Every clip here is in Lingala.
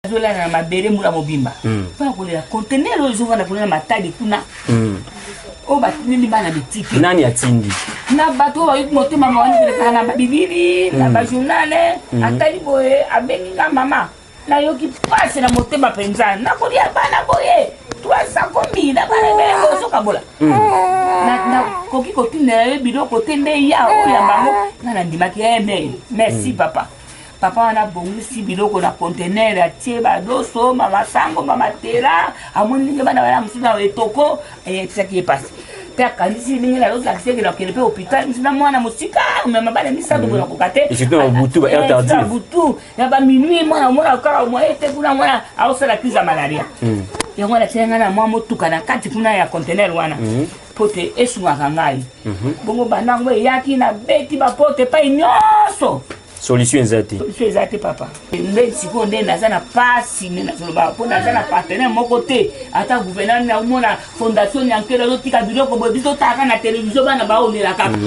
Azolala na mabele mbula mobimba mpona kolela conteneur oyo ezovanda kuna na Matadi kuna, oyo batindeli bana bitike. Nani atindi? Na bato oyo bayoki motema mawandelekaka na babilili na bajournal. Atali boye, abengi nga: "Mama, nayoki pasi na motema mpenza, nakolia bana boye 300 kombi na bana ebele bozokabola, nakoki kotindela yo biloko te nde ya oyo ya bango." Nga nandimaki eme: "Merci papa." Papa wana abongisi biloko na conteneur, atie badoso, mamasango, mamatera. Amoni ndenge bana bana mosusu na etoko, etisaki ye pasi mpe akanisi ndenge nazolakisa eke nakende mpe hôpital mosu na mwana mosika, mema bana misato boye nakoka te. Et surtout na butu, ba heure tardive. Na butu ya baminuit, mwana omona kaka moye te kuna, mwana aosala crise ya malaria. Yango wana atia ngai na mwa motuka na kati kuna ya conteneur wana mpo te esungaka ngai. Bongo banda yango eyaki, nabeti baporte epai nyonso. Solution eza te. Solution eza te, papa. Nde sikoyo nde naza na pasi, nde nazoloba mpo naza na partenaire moko te, ata gouvernement. Naomona fondation Nyankelo azotika biloko boye, biso totaka na télévision, bana baolela kaka,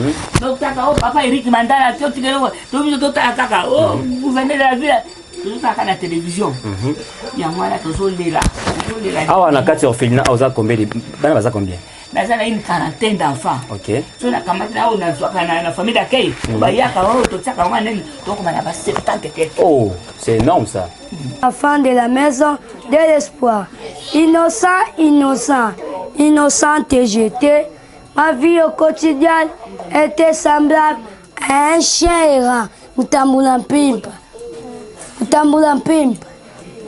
totaka o papa Erik Mandala te otika eloko to biso totala kaka o gouverneur de la ville, tozotaka na télévision. Yango wana tozolela, tozolela. Awa na kati ya orphelinat, oza combien de bana? Baza combien? Naza na une quarantaine d'enfants. So nakamati na oyo nazwaka na famille d'accueil, bayaka oyo totiaka yango nini, tokoma na ba 70 quelque. Oh, c'est énorme, ça. Enfant de la maison de l'espoir. Innocent, innocent, innocente j'étais. Ma vie au quotidien était semblable à un chien errant. Mutambula Mpimpa. Mutambula Mpimpa.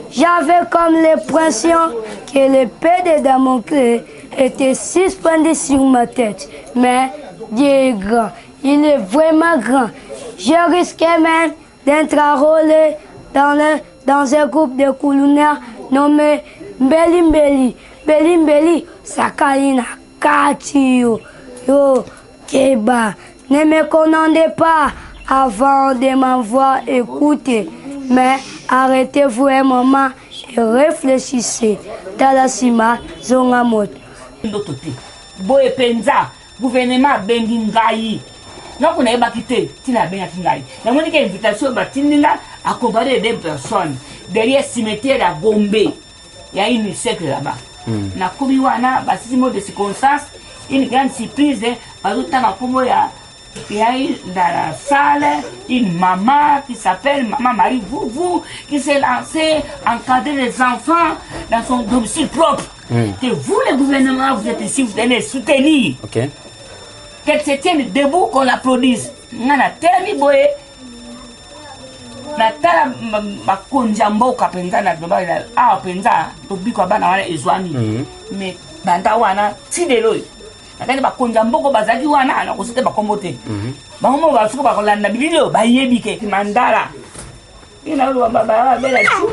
J'avais comme l'impression que l'épée de Damoclès était suspendue sur ma tête. Mais Dieu est grand. Il est vraiment grand. Je risquais même d'être enrôlé dans un groupe de kulunas nommé Mbeli Mbeli. Mbeli Mbeli, Sakalina Kati yo. Yo, Keba. Ne me condamnez pas avant de m'avoir écouté. Mais arrêtez-vous un moment et réfléchissez. Talasima, Zonga Moto. Ndoto te boye mpenza. Gouvernement abengi ngai, nako nayebaki te ntina abengaki ngai. Namoni ke invitation batindi nga, accompagné de deux personnes, derrière cimetière ya Gombe ya une siècle là-bas. Nakomi wana, basisi mot de circonstance, une grande surprise, bazotanga nkombo ya il y a eu dans la salle une maman qui s'appelle Maman Marie Vouvou, qui s'est lancée encadrer les enfants dans son domicile propre. Que vous, le gouvernement, vous êtes ici, vous allez soutenir. Qu'elle se tienne debout, qu'on l'applaudisse. Nga na telemi boye, natala bakonzi ya mboka mpenza, na loba awa mpenza lobiko ya bana wana ezwami. Mais banda wana ti lelo oyo, nakati bakonzi ya mboka bazalaki wana, nakosi te bakombo te. Bango moko basuka bakolanda bilili oyo, bayebi ke Mandala babela tu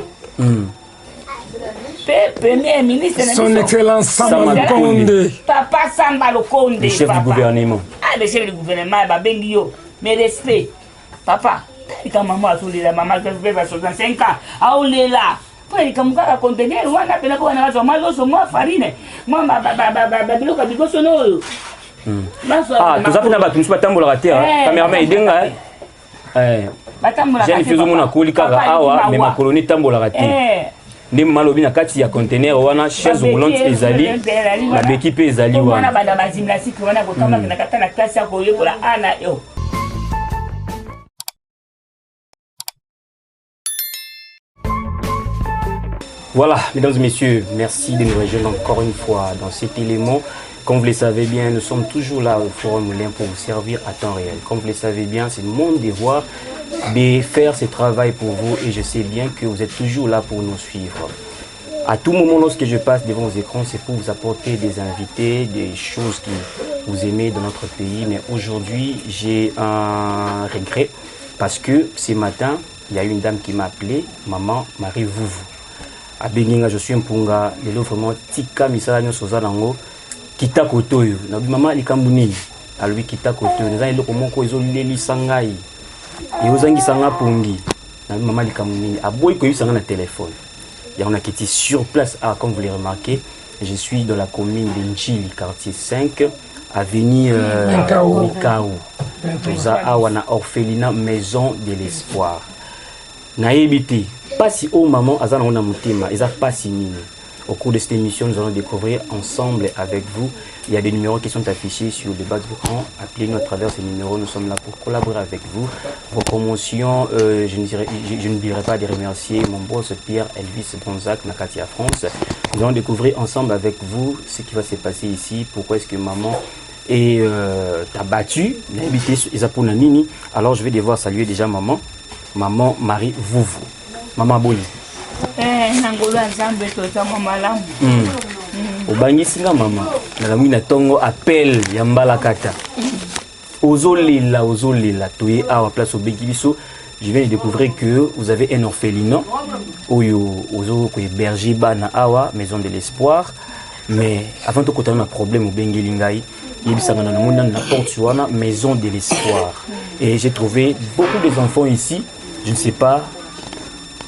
mpe premier ministre na Son biso. Excellence Samba Samba Lukonde. Papa Samba Lukonde. Le chef du Papa. gouvernement. Ah, le chef du gouvernement, babengi yo, mais respect, papa. Talika mama azolela, mama ba 65 ans aolela mpona likambo kaka conteneur wana mpena mpo wana bazwa mwa loso, mwa farine, mwa babiloko ya bibosono oyo. Ah, toza mpe na bato mosusu batambolaka te. Cameraman edenga. Batambolaka. Jeune fille, ozomona koli kaka awa, mais makolo ni etambolaka te. Nde mama alobi na kati ya conteneur wana, chaise roulante ezali, babeki mpe ezali wana. Wana banda bagymnastique wana, kotambolaka kata na classe ya koyekola ana yo. Voilà, mesdames et messieurs, merci de nous rejoindre encore une fois dans cet élément. Comme vous le savez bien, nous sommes toujours là au Forum Moulin pour vous servir à temps réel. Comme vous le savez bien, c'est mon devoir de faire ce travail pour vous et je sais bien que vous êtes toujours là pour nous suivre. À tout moment, lorsque je passe devant vos écrans, c'est pour vous apporter des invités, des choses que vous aimez dans notre pays. Mais aujourd'hui, j'ai un regret parce que ce matin, il y a une dame qui m'a appelé, Maman Marie Vouvou. Abengi nga: "Je suis Mpunga, lelo vraiment tika misala nyonso oza nango, kita kote oyo." Nabi: "Mama, likambo nini?" Alobi: "Kita kote oyo, naza eloko moko ezolelisa ngai, eozangisa nga pongi." Nabi: "Mama, likambo nini?" Aboyi koyebisa nga na telefone. Yango nakiti sur place. Ah, comme vous l'avez remarqué, je suis dans la commune de Njili, quartier 5, avenue Mikao. Mikao. Toza awa na orphelinat Maison de l'Espoir. Nayebi te. Pasi oyo maman aza nango na motema eza pasi nini? Au cours de cette émission, nous allons découvrir ensemble avec vous. Il y a des numéros qui sont affichés sur le bas de l'écran. Appelez-nous à travers ces numéros. Nous sommes là pour collaborer avec vous. Vos promotions, je n'oublierai pas de remercier mon boss Pierre Elvis Bronzac, Nakatia France. Nous allons découvrir ensemble avec vous ce qui va se passer ici. Pourquoi est-ce que maman est abattue? Nini. Alors je vais devoir saluer déjà maman. Maman Marie Vouvou. Maman Boni. Eh, na ngolu ya Nzambe toza mwa malamu. Obangisi nga mama. Nalamuki na ntongo, appel ya mbalakata. Ozolela, ozolela. Toye awa place obengi biso. Je viens de découvrir que vous avez un orphelinat oyo ozo kohéberger bana awa, Maison de l'Espoir. Mais avant tokotana na problème obengeli ngai, yebisanga na namoni nanu na porte wana Maison de l'Espoir. Et j'ai trouvé beaucoup des enfants ici. Je ne sais pas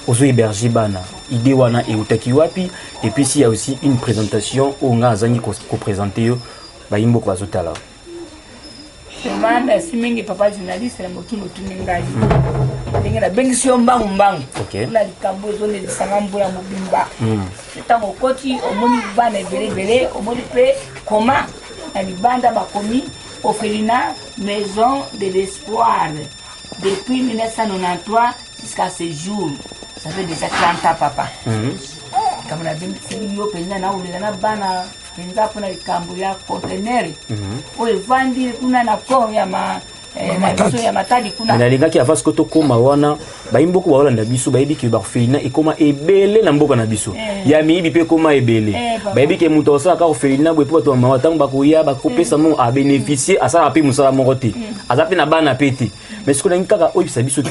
ozo héberger bana. Idée wana eutaki wapi? Et puis s'il y a aussi une présentation oyo nga azangi koprésenter yo, bayimboko bazotala. Vraiment, merci mingi, papa journaliste, na motuni otuni ngai. Ndenge nabengisi yo mbangu mbangu. Mpona likambo ezolelisanga mbula mobimba. Ntango okoti, omoni bana ebele ebele, omoni mpe koma na libanda bakomi orphelinat Maison de l'Espoir depuis 1993 jusqu'à ce jour. Ça fait déjà 30 ans, papa. Likambo nabengisi yo mpenza, naolela na bana mpenza mpona likambo ya conteneur oyo evandi kuna na port ya ma na biso ya Matadi kuna. Mais nalingaki avant sikoyo tokóma wana, bayimboko baolanda biso bayebi ke baorphelinat ekóma ebele na mboka na biso. Ya miyibi mpe ekóma ebele. Papa. Bayebi ke moto akosalaka orphelinat boye mpo bato bamawa ntango bakoya bakopesa mo abénéficie, asalaka mpe mosala moko te, aza mpe na bana mpe te. Mais sikoyo nalingi kaka oyebisa biso ke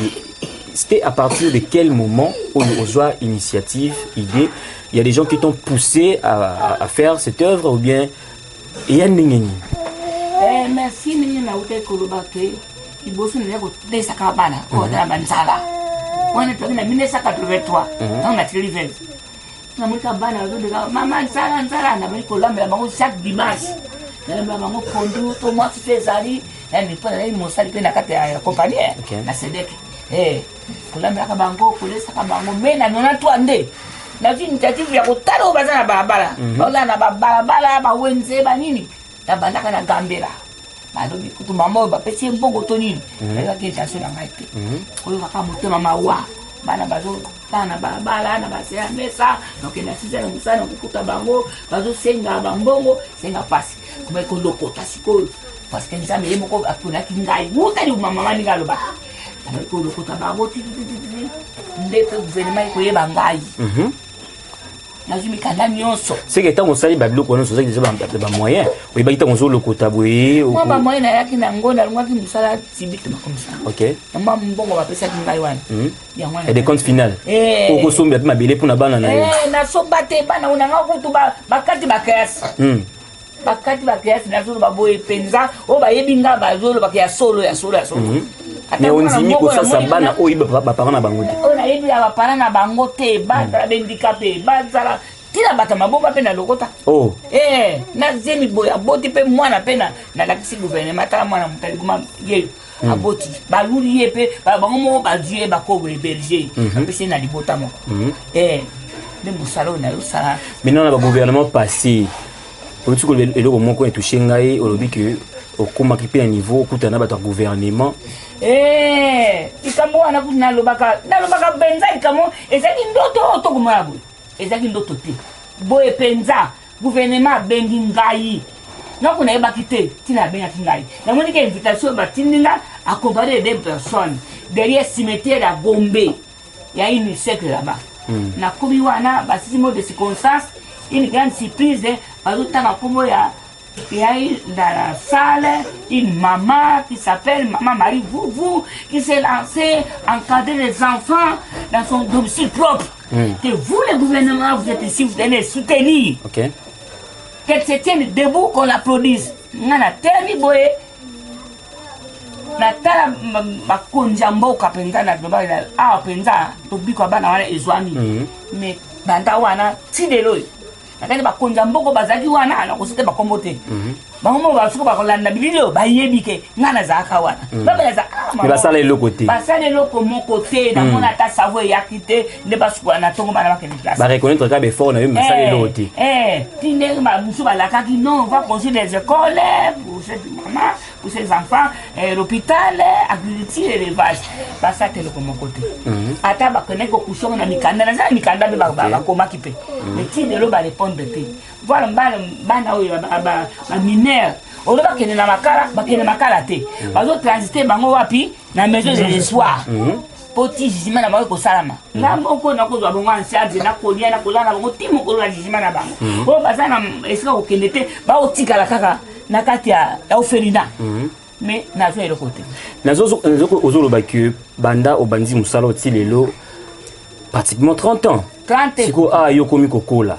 c'était à partir de quel moment oyo ozwa initiative, idée? Il y a des gens qui t'ont poussé à faire cette œuvre ou bien eya ndenge nini? Merci. Ndenge nautaki koloba ke liboso nazali kolesaka bana oyo baza na banzala wana, toyaki na 1983, ntango natikeli veuve, namonika bana bazoleka: "Mama, nzala, nzala." Nabali kolambela bango chaque dimanche, nalambela bango pondu to mwasi mpe ezali mpo nazali mosali mpe na kati ya compagnie na Sedek. Kolambelaka bango, kolesaka bango. Mais na 93 nde nazwi initiative ya kotala oyo baza na balabala, baolala na babalabala, bawenze, banini. Nabandaka na Gambela, balobi kutu mama oyo bapesi ye mbongo to nini. Nayebaki intention na ngai te. Oyokaka motema mawa, bana bazotala na balabala na base ya mesa. Nakokenda sisa na mosala, nakokuta bango bazosenga bambongo, senga mpasi komai kolokota sikoyo, parce que Nzambe ye moko aponaki ngai wuta liuma mama. Ndenge alobaka, nabali kolokota bango titititi, nde mpe gouvernement ekoyeba ngai. Nazwi mikanda nyonso. Seke ntango osali babiloko wana, ozalaki deja bamoyen? Oyebaki ntango ozolokota boye? Mwa bamoyen nayaki nango, nalongwaki mosala tibite makomisa. Na mwa mbongo bapesaki ngai wana, yango wana. Ya décompte final. Okosombela mpe mabele mpona bana na yo? Nasomba te. Bana oyo nanga kutu bakati bakeyasi. Bakati bakeyasi. Nazoloba boye mpenza, oyo bayebi nga bazolobaka ya solo, ya solo, ya solo. Mais ondimi kosasa bana oyo baparent na bango te? Oyo nayebi ya baparent na bango te, bazala bahandicapé, bazala ntina bato ya maboma mpe na lokota. Oh. Na zemi boye aboti mpe mwana mpe nalakisi gouvernement: "Tala mwana moto alikoma ye aboti." Baluli ye mpe bango moko bazwi ye, bakobo héberger, bapesi ye na libota moko. Nde mosala oyo nayosala. Maintenant, na bagouvernement passé, oluti koloba eloko moko etouche ngai. Olobi ke okomaki mpe na niveau okutana na bato ya gouvernement. Likambo wana kutu nalobaka mpenza, likambo ezalaki ndoto oyo tokomona boye, ezalaki ndoto te. Boye mpenza gouvernement abengi ngai, nako nayebaki te ntina abengaki ngai. Namoni ke invitation batindi nga, accompagné de deux personnes, derrière cimetière ya Gombe ya une siècle là-bas. Nakomi wana, basisi mot de circonstance, une grande surprise, bazotanga nkombo ya il y a eu dans la salle une maman qui s'appelle Maman Marie Vouvou qui s'est lancée encadrer les enfants dans son domicile propre. Que vous, le gouvernement, vous êtes ici, vous allez soutenir. Qu'elle se tienne debout, qu'on l'applaudisse. Nga na telemi boye, natala bakonzi ya mboka mpenza, na awa mpenza tobikwa bana wana ezwami. Mais banda wana ti lelo oyo, nakati bakonzi ya mboka bazalaki wana, nakosi te bakombo te. Bango moko basuki bakolanda bilili oyo, bayebi ke ngai nazalaka wana. Babe naza Ah, basala eloko te. Basala eloko moko te. Namona ata savo eyaki te nde basukola na ntongo bana bakende classe. Bareconnaître kaka baeffort na yo, mais basala eloko te. Ti ndenge mosusu balakaki: non, on va construire des écoles pour cette maman, pour ces enfants, l'hôpital, agriculture, élevage. Basala te eloko moko te. Ata bakendaki kokusonga na mikanda, naza na mikanda mpe bakomaki mpe, mais ti lelo barépondre te. Voilà, bana oyo bamineur oyo bakende na Makala, bakende Makala te, bazotransite bango wapi? Na Maison de l'Espoir, mpo ti jugement na bango ekosalama. Nga moko nakozwa bango en charge, nakolia, nakolala na bango ti mokolo ya jugement na bango. Oyo baza na esika kokende te, baotikala kaka na kati ya orphelinat, mais nazwa eloko te. Ozoloba ke banda obandi mosala oti lelo, pratiquement 30 ans. 30. Sikoyo awa yo okomi kokola,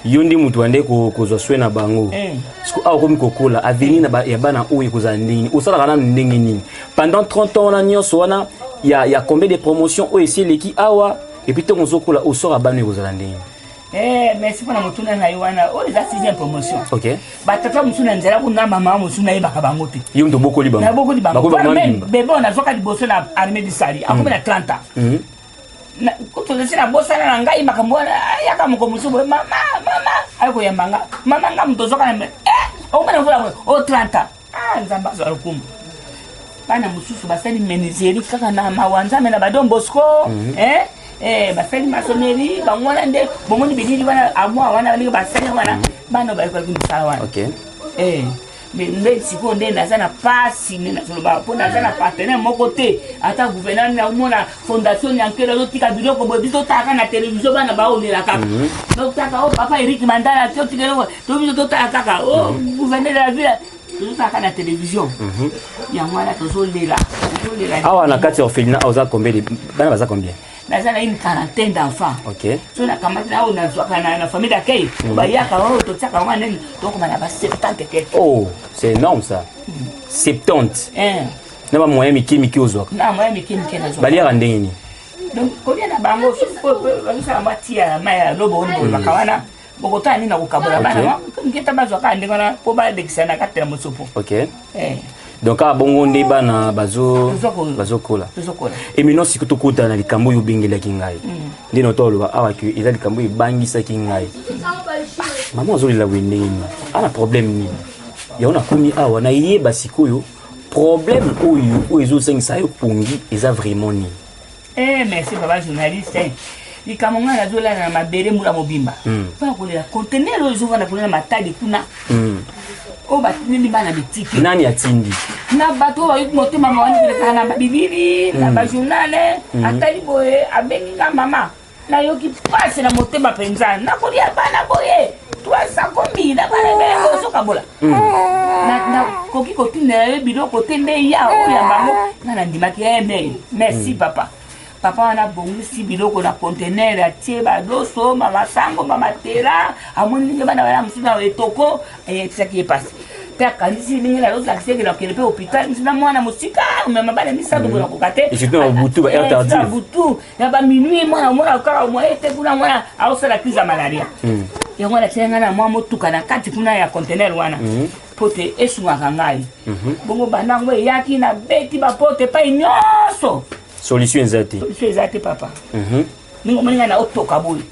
yo nde moto ande kozwa soin na bango. Sikoyo awa okomi kokola, avenir ya bana oyo ekozala ndenge nini? Osalaka nanu ndenge nini pendant 30 ans wana nyonso wana? Ya combien de promotion oyo esi eleki awa? Et puis ntongo ozokola, osora bana ekozala ndenge nini? Merci mpona motuna na yo wana. Oyo eza sixième promotion. Batata mosusu na nzela kuna, mama mosusu nayebaka bango te. Yo moto obokoli bango? Nabokoli bango. Bakoyi bango mibimba. Bebe oyo nazwaka liboso na Armée du Salut akomi na 30 ans. Tozasi na bosana na ngai makambo wana. Ayaka moko mosusu boye: "Mama, mama." Ayi koyamba nga: "Mama, nga moto ozwaka na okomona mvula boye o 30 ans." Ah, Nzambe azwa lokumu. Bana mosusu basali menuiserie kaka na mawa Nzambe na badon Bosco, basali maçonnerie. Bango wana nde bomoni bilili wana, amwa wana ndenge basali wana, bana bayekolaki mosala wana. Mais nde sikoyo nde naza na pasi, nde nazoloba mpo naza na partenaire moko te, ata gouvernement. Naomona Fondation Nyankelo azotika biloko boye, biso totala na télévision, bana baolela kaka. Totaka o papa Erik Mandala totika eloko to biso totala kaka o gouverneur de la ville, tozotala na télévision. Yango wana tozolela, tozolela. Awa na kati ya orphelinat oza combien de bana? Baza combien? Naza na une quarantaine d'enfants. So nakamati na oyo nazwaka na famille d'accueil, bayaka oyo totiaka wana nini, tokoma na ba 70 quelque. Oh, c'est énorme ça, 70? Na bamoyen mike mike ozwaka? Na moyen mike mike nazwaka. Baliaka ndenge nini? Donc kolia na bango, bazosala mwa tia ya mai ya lobo oyo bolobaka wana, bokotala nini na kokabola bana nketa bazwaka ndenge wana mpo balekisa na kati ya mosopo. Donc kaka bongo nde bana bazokola? Tozokola. Emino, sikoyo tokota na likambo oyo obengelaki ngai. Nde na toloba awa ke eza likambo oyo ebangisaki ngai. Mama azolela boye ndenge nini? Ana problème nini? Yango nakomi awa nayeba sikoyo problème oyo oyo ezosangisa yo pongi eza vraiment nini. Merci papa journaliste. Likambo ngai nazolala na mabele mbula mobimba mpona kolela conteneur oyo ezovanda kuna na Matadi kuna, oyo batindeli bana bitike. Nani atindi? Na bato oyo bayoki motema mawa kolekaka na babilili na bajournal. Atali boye, abengi nga: "Mama, nayoki mpasi na motema mpenza, nakolia bana boye 300 kombi na bana ebele bozokabola, nakoki kotindela yo biloko te nde ya oyo ya bango." Nga nandimaki: "Eme, merci papa." Papa wana abongisi biloko na conteneur, atie baloso, mamasango, mamatela. Amoni ndenge bana bana mosusu na etoko, eyetisaki ye pasi mpe akanisi ndenge nazozalakisa eke nakende mpe hôpital mosu na mwana mosika, omema bana misato boye nakoka te. Et surtout na butu, ba heure tardive. Butu na baminuit, mwana omona kaka moye te kuna, mwana aosala crise ya malaria. Yango wana atia ngai na mwa motuka na kati kuna ya conteneur wana mpo te esungaka ngai. Bongo banda yango eyaki, nabeti baporte epai nyonso. Solution eza te? Solution eza te, papa. Ndenge omoni ngai na otoka boye,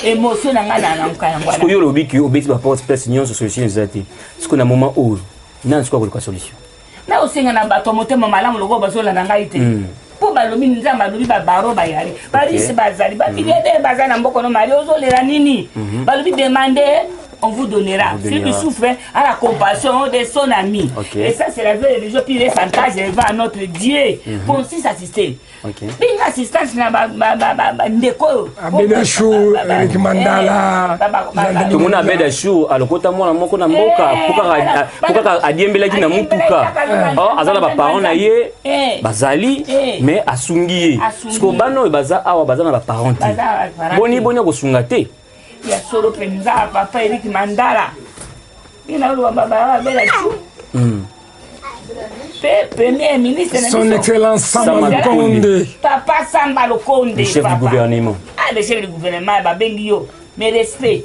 émotion na ngai na namuka yango wana. Sikoyo olobi ke obeti baporte place nyonso, solution eza te. Sikoyo na moment oyo, nani sikoyo akoluka solution? Na osenga na bato ya motema malamu lokola bazolanda ngai te, mpo balobi Nzambe alobi babaro bayali, bariches bazali, bamilliardaire baza na mboka no. Mari ozolela nini? Balobi: "Demande, on vous donnera." Vous Celui qui donnera. souffre a la compassion de son ami. Et ça, c'est la vraie religion. Puis il est devant notre Dieu pour aussi s'assister. Benga assistance na bandeko oyo. Abed Achour, Eric Mandala, Tomoni Abed Achour alokota mwana moko na mboka po kaka adiembelaki na mutuka. Or aza na baparent na ye bazali, mais asungi ye. Asungi Sikoyo ye. bana oyo baza awa baza na baparent te. Baza na baparent Boni te. boni akosunga te? Ya solo mpenza, papa Erik Mandala, bina oloba Abed Achour mpe premier ministre na Son biso. Excellence Samba Samba Lukonde. Papa Samba Lokonde. Le chef du Papa. gouvernement. Ah, le chef du gouvernement, babengi yo, mais respect,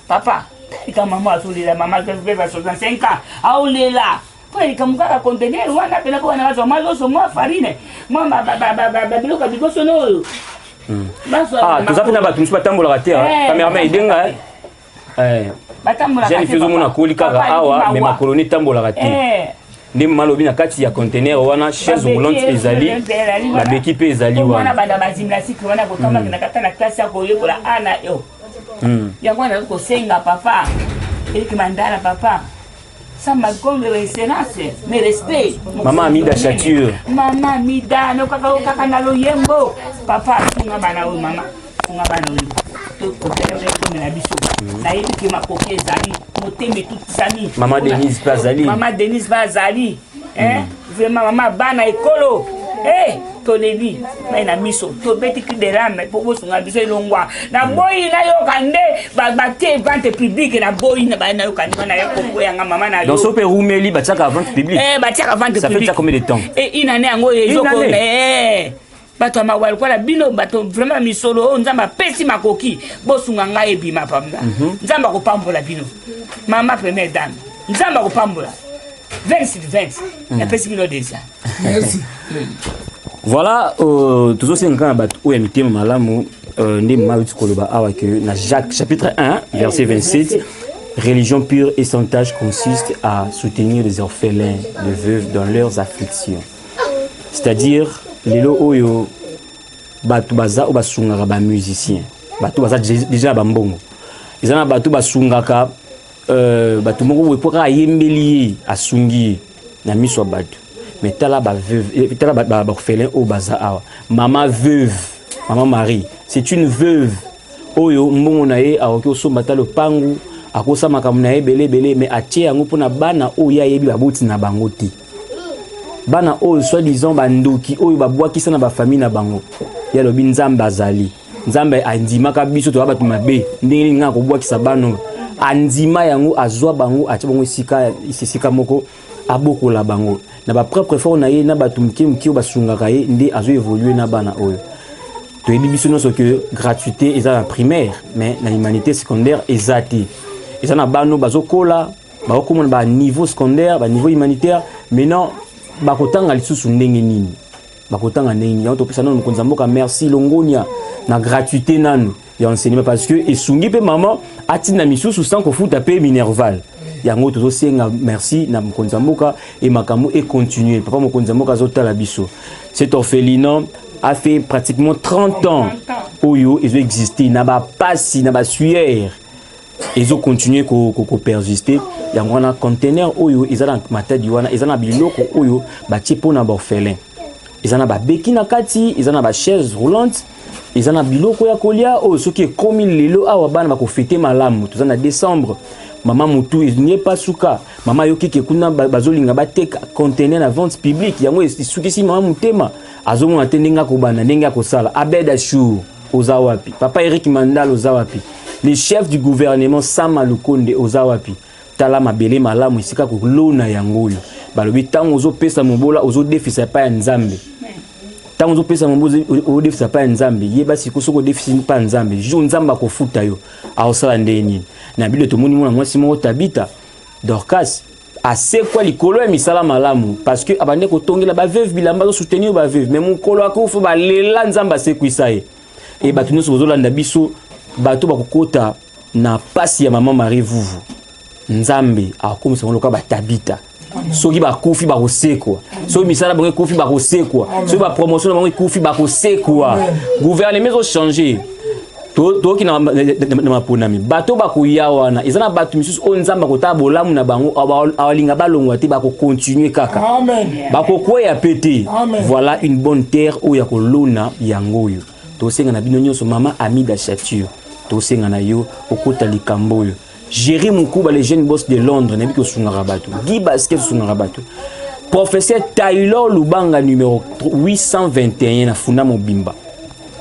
papa. Talika mama azolela, mama azobeba 65 ans, aolela. Mpo na likambo kaka conteneur wana mpena mpo wana bazwa mwa loso, mwa farine, mwa babiloko ya bibosono oyo. Ah, toza mpe na bato mosusu batambolaka te. Cameraman edenga. Jeune fille, ozomona akoli kaka awa, mais makolo ne etambolaka te. Nde mama alobi na kati ya conteneur wana chaise roulante ezali, babeki mpe ezali wana. Banda bagymnastique wana kotambolaka na kata na classe ya koyekola a na yo. Yango wana kosenga papa Eric Mandala, papa Sama Kongo, excellence, mes respects. Mama Amida Chature. Mama Amida, no kaka kaka na loyembo. Papa sunga bana oyo, mama. Sunga bana oyo. Tokomela biso. Nayebi ke makoki ezali, motema etutisami. Mama Denise mpe azali. Mama Denise mpe azali. Hein? Vraiment mama bana ekolo. Eh, toleli mai na miso, tobeti cri de larme mpo bosunga biso elongwa. Naboyi nayoka nde batie vente publique, naboyi nayoka nde wana ya kokweyanga mama na yo. Donc so mpe rumeli, batiaka vente publique. Eh, batiaka vente Ça fait déjà combien de temps? Eh, une année yango ezoko. Eh, bato ya mawa lokola bino, bato vraiment misolo oyo Nzambe apesi makoki, bosunga ngai ebima pamba. Nzambe akopambola bino. Mama première dame, Nzambe akopambola 20 sur 20, napesi bino déjà. Merci. Voilà, tozosenga kaka na bato oyo ya mitema malamu. Nde mama auti koloba awa ke na Jacques chapitre 1 verset 27, religion pure et sans tache consiste à soutenir les orphelins, les veuves dans leurs afflictions. C'est-à-dire lelo oyo bato baza oyo basungaka bamusicien, bato baza déjà na bambongo, eza na bato basungaka bato moko boye mpo kaka ayembeli ye, asungi ye na miso ya bato. Mais tala baveuve, tala baorphelin oyo baza awa. Mama veuve, mama Marie, c'est une veuve oyo mbongo na ye akoki kosomba ata lopangu, akosala makambo na ye ebele ebele, mais atie yango mpona bana oyo ye ayebi baboti na bango te, bana oyo soi-disant bandoki oyo babwakisa na bafamille na bango. Ye alobi Nzambe azali, Nzambe andimaka biso toya bato mabe, ndenge nini ngai akobwakisa bana oyo? Andima yango, azwa bango, atia bango esika moko, abokola bango na bapropre effort na ye na bato moke moke oyo basungaka ye, nde azo évolue na bana oyo. Toyebi biso nyonso ke gratuité eza na primaire, mais na humanité secondaire eza te. Eza na bano bazokola, bakokoma na baniveau secondaire, baniveau humanitaire. Maintenant bakotanga lisusu ndenge nini? Bakotanga ndenge nini? Yango topesa nano mokonzi ya mboka merci, longonia na gratuité nanu ya enseignement, parce que esungi mpe mama atinda misusu sans kofuta mpe minerval. Yango tozosenga merci na mokonzi ya mboka e makambo econtinue. Papa mokonzi ya mboka azotala biso. Cet orphelinat a fait pratiquement 30 ans oyo ezoexiste na bapasi, na basueur, ezocontinue kopersiste. Yango wana conteneur oyo eza na Matadi wana eza na biloko oyo batie mpona baorphelin. Eza na babeki na kati, eza na bachaise roulante, eza na biloko ya kolia oyo soki ekomi lelo awa bana bakofete malamu. Toza na décembre, mama motu elingi epasuka. Mama ayoki ke kuna bazolinga bateka conteneur na vente publique. Yango esukisi mama motema, azomona te ndenge akobanda, ndenge akosala. Abed Ashur, oza wapi? Papa Eric Mandal, oza wapi? Le chef du gouvernement Sama Lukonde, oza wapi? Tala mabele malamu esika kolona yango oyo. Balobi ntango ozopesa mobola, ozodefisa epai ya Nzambe. Ntango ozopesa mobola, ozodefisa epai ya Nzambe. Yeba siko soki odefisi epai ya Nzambe, jour Nzambe akofuta yo, aosala ndenge nini? Na Bible tomoni mwana mwasi moko, Tabita Dorcas, asekwa likolo ya misala malamu, parce que abandi kotongela baveuve bilamba, azosoutenir baveuve. Mais mokolo akufa, balela, Nzambe asekwisa ye. E bato nyonso bozolanda biso, bato bakokota na pasi ya mama Marie Vuvu, Nzambe akokomisa bango lokola batabita. Soki bakufi, bakosekwa. Soki misala bango ekufi, bakosekwa. Soki bapromotion na bango ekufi, bakosekwa. Gouvernement ezochange, toyoki na maponami, bato bakoya wana eza na bato misusu oyo Nzambe akotala bolamu na bango, awalinga balongwa te, bakocontinue kaka, bakokweya pe te. Voilà une bonne terre oyo ya kolona. Yango oyo tosenga na bino nyonso. Mama Amida Chature, tosenga na yo okota likambo oyo. Géri Mukuba, le jeune boss de Londres, nayebi kosungaka bato. Guy Basket, osungaka bato. Professeur Taylor Lubanga, numéro 821 na Funda mobimba,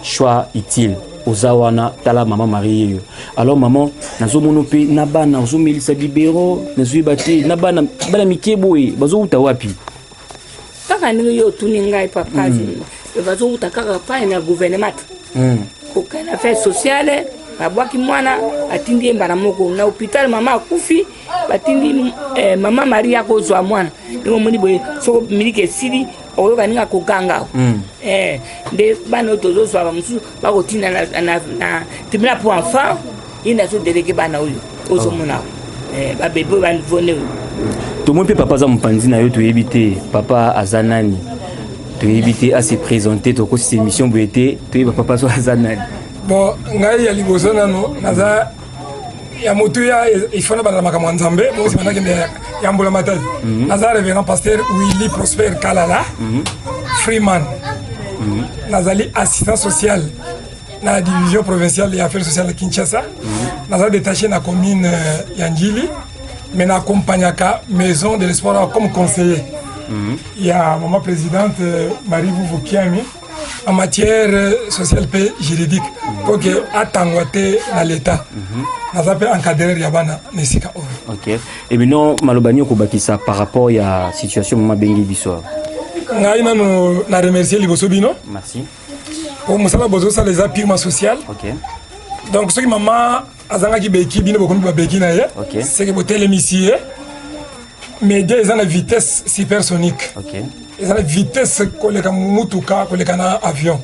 choix utile, oza wana. Tala mama Marie yeyo. Alors maman, nazomona mpe na bana ozomelisa biberon, nazoyeba te na bana, bana mike boye bazowuta wapi? Kaka ndenge yo otuni ngai, papa, bazowuta kaka pai na gouvernement te. Kokende affaire sociale, babwaki mwana, atindi ye mbala moko na hôpital, mama akufi. Batindi eh, mama Maria akozwa mwana. Ndenge omoni boye, soko miliki esili, okoyoka ndenge akoganga. Eh, nde bana oyo tozozwa bamosusu bakotinda na, na, na tribunal pour enfant, ye nde azodelege bana oyo ozomona. Oh. Eh, babebe oyo banivone oyo. Tomoni mpe papa aza mopanzi na yo, toyebi te papa aza nani, toyebi te ase présente. Tokosisa émission boye te toyeba papa so aza nani. Bon, ngai ya liboso nano naza ya motuya, il faut nabanda makambo ya Nzambe bongo nsima nakende ya mbula matadi. Naza révérend pasteur Willy Prosper Kalala Freeman. Nazali assistant social na division provinciale ya affaires sociales ya Kinshasa. Naza détaché na commune ya Njili, mais naaccompagnaka Maison de l'Espoir comme conseiller ya mama présidente Marie Vuvu Kiami en matière sociale mpe juridique, po ke atangwa te na l'État. Naza mpe encadreur ya bana na esika oyo. Ok, et bino, maloba nini okobakisa par rapport ya situation mama abengi biso awa? Ngai nano na remercier liboso bino. Merci. Po mosala bozosala eza purement social. Donc soki mama azangaki beki, bino bokomi babeki na ye. Seke botelemisi ye. Média eza na vitesse supersonique, eza na vitesse koleka mutuka, koleka na avion.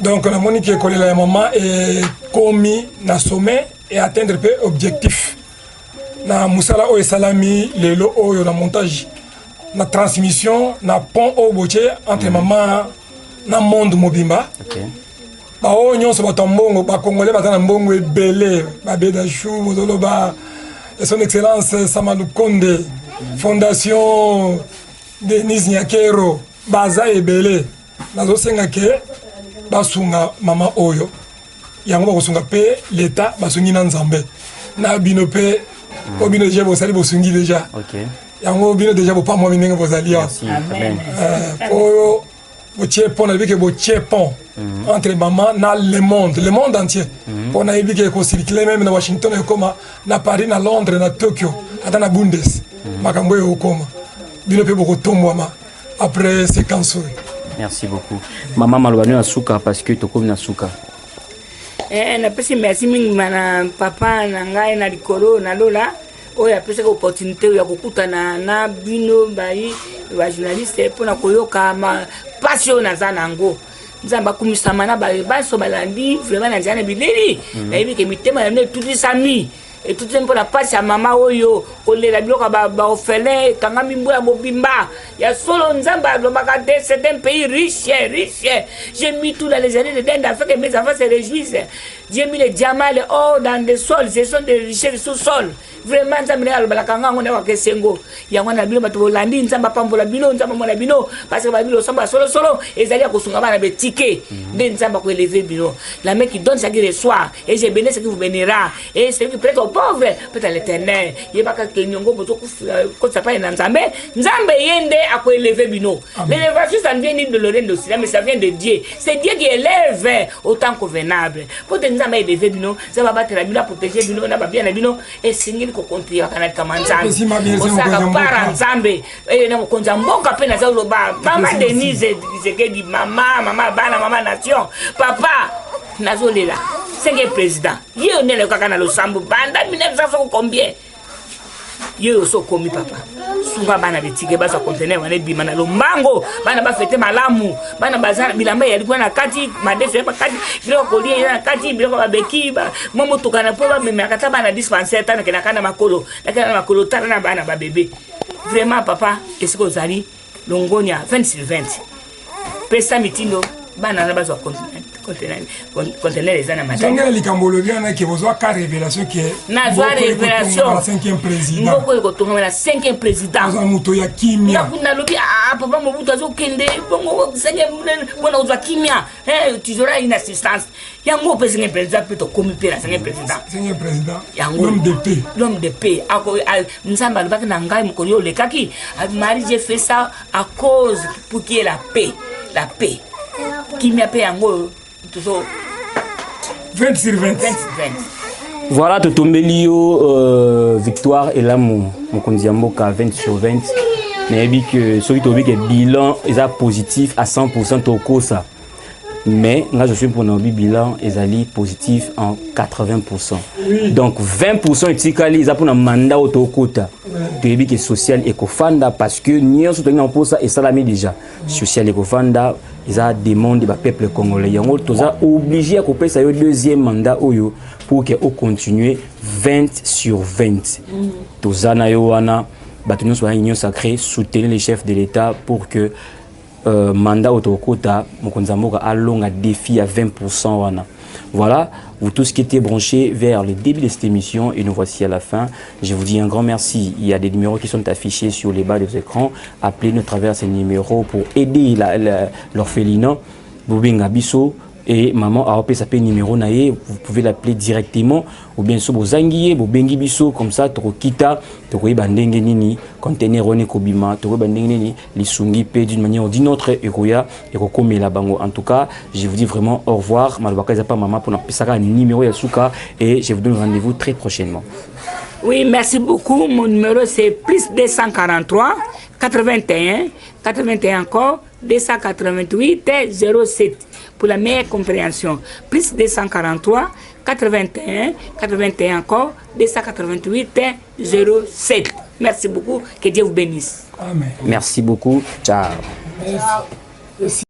Donc namoni ke kolela ya mama ekomi na sommet et atteindre mpe objectif na mosala oyo esalami lelo oyo na montage, na transmission, na pont oyo botie entre mama na monde mobimba. Baoyo nyonso bato ya mbongo, bakongolais baza na mbongo ebele, babedashu bozoloba, Son Excellence Sama Lukonde, Fondation Denise Nyakero, baza ebele. Nazosenga ke basunga mama oyo, yango bakosunga mpe l'État, basungi na Nzambe na bino mpe, po bino deja bosali, bosungi deja. Yango bino deja bopamwami ndenge bozali awa. Merci. Amen. Oyo botie pont, nayebi ke botie pont entre mama na le monde, le monde entier, mpo nayebi ke ekocircule même na Washington, ekoma na Paris, na Londres, na Tokyo, ata na Bundes. Makambo oyo ekokoma, bino mpe bokotombwama après séquence oyo. Merci beaucoup. Mama, maloba nini ya suka, parce que tokomi na suka? Eh, napesi merci mingi na papa na ngai na likolo na lola, oyo apesaki opportunité ya kokutana na bino bai bajournaliste mpona koyoka mpasi oyo naza na yango. Nzambe akumisama na baso balandi vraiment na nzela na bileli. Nayebi ke mitema na bino etutisami, etutisami mpona mpasi ya mama oyo kolela biloko ya baorphelin ekangami mbula mobimba. Ya solo, Nzambe alobaka te, c'est un pays riche, riche. J'ai mis tout dans les années de dinde afin que mes enfants se réjouissent. J'ai mis les diamants, les or dans le sol, ce sont des richesses sous-sol. Vraiment, Nzambe ndenge alobalaka nga yango, ndenge esengo yango na bino bato bolandi. Nzambe apambola bino, Nzambe amona bino, parce que babi losambo ya solosolo ezali ya kosunga bana betike, nde Nzambe akoélever bino. La main qui donne, ce qui reçoit, et je bénis ce qui vous bénira, et celui qui prête au pauvre prête à l'Éternel. Yebaka ke niongo bozokotisa pai na Nzambe, Nzambe ye nde akoélever bino. L'élévation, ça ne vient ni de l'Orient d'Occident, mais ça vient de Dieu. C'est Dieu qui élève au temps convenable. Po te Nzambe aélever bino, Nzambe abatela bino, aprotéger bino na babia na bino. Esengeli kokontriaka na likama Nzambe, kosaka para Nzambe na mokonzi ya mboka. Mpe naza koloba, mama Denise Tshisekedi, mama, mama bana, mama nation, papa, nazolela cinquième président. Ye oyo nde nayokaka na losambo banda 1900 soko combien. Ye oyo so okomi, papa, sunga bana bitike bazwa conteneur wana ebima na lombango, bana bafete malamu. Bana baza bilamba eyali kuna na kati, madeso ya bakati, biloko kolia eza na kati, biloko babeki, mwa motuka na mpo bamemaka ta bana dispensaire. Ta nakendaka na makolo, nakenda na makolo. Tala na bana babebe. Vraiment, papa, esika ozali, longonia 20 sur 20. Pesa mitindo, bana na bazwa conteneur eza na matangela. Likambo olobi wana ke bozwa ka révélation ke Nazwa révélation. Cinquième président. Mboko ekotongama na cinquième président. Oza moto ya kimia. Nalobi, ah, papa Mobutu azokende bongo, cinquième mpona kozwa kimia, tu auras une assistance. Yango mpe cinquième président, mpe tokomi mpe na cinquième président. Cinquième président. Yango. L'homme de paix. L'homme de paix. Nzambe alobaki na ngai mokolo oyo olekaki: Marie, j'ai fait ça à cause pour qu'il y ait la paix, la paix, kimia. Mpe yango tozo 20 sur 20. 20 sur 20. Voilà, totombeli yo victoire elamu, mokonzi ya mboka, 20 sur 20. Nayebi ke soki tolobi ke bilan eza positif à 100, tokosa. Mais nga je suis mpona obi bilan ezali positif en 80%. Oui. Donc 20% etikali eza mpona mandat oyo tokota. Toyebi ke social ekofanda parce que nyonso tolingi na mposa esalami déjà. Social ekofanda eza demande ba peuple congolais. Yango toza obligé ya kopesa yo deuxième mandat oyo pour que ocontinue 20 sur 20. Toza na yo wana bato nyonso baya union sacrée, soutenir les chefs de l'État pour que mandat oyo tokokota mokonzi ya mboka alonga défi ya 20% wana. Voilà, vous tous qui étiez branchés vers le début de cette émission et nous voici à la fin. Je vous dis un grand merci. Il y a des numéros qui sont affichés sur les bas des écrans. Appelez-nous à travers ces numéros pour aider l'orphelinat bobenga biso et maman aopesa pe numéro na ye, vous pouvez l'appeler directement ou bien so bozangi ye, bobengi biso, comme ça tokokita, tokoyeba ndenge nini conteneur wana ekobima, tokoyeba ndenge nini lisungi pe d'une manière ou d'une autre ekoya ekokomela bango. En tout cas, je vous dis vraiment au revoir. Malobaka eza pa mama mpona pesaka numéro ya suka et je vous donne rendez-vous très prochainement. Oui, merci beaucoup. Mon numéro, c'est plus 243 81 81 encore 288 07 pour la meilleure compréhension. Plus 243 81 81 encore 288 07. Merci beaucoup. Que Dieu vous bénisse. Amen. Merci beaucoup. Ciao. Merci.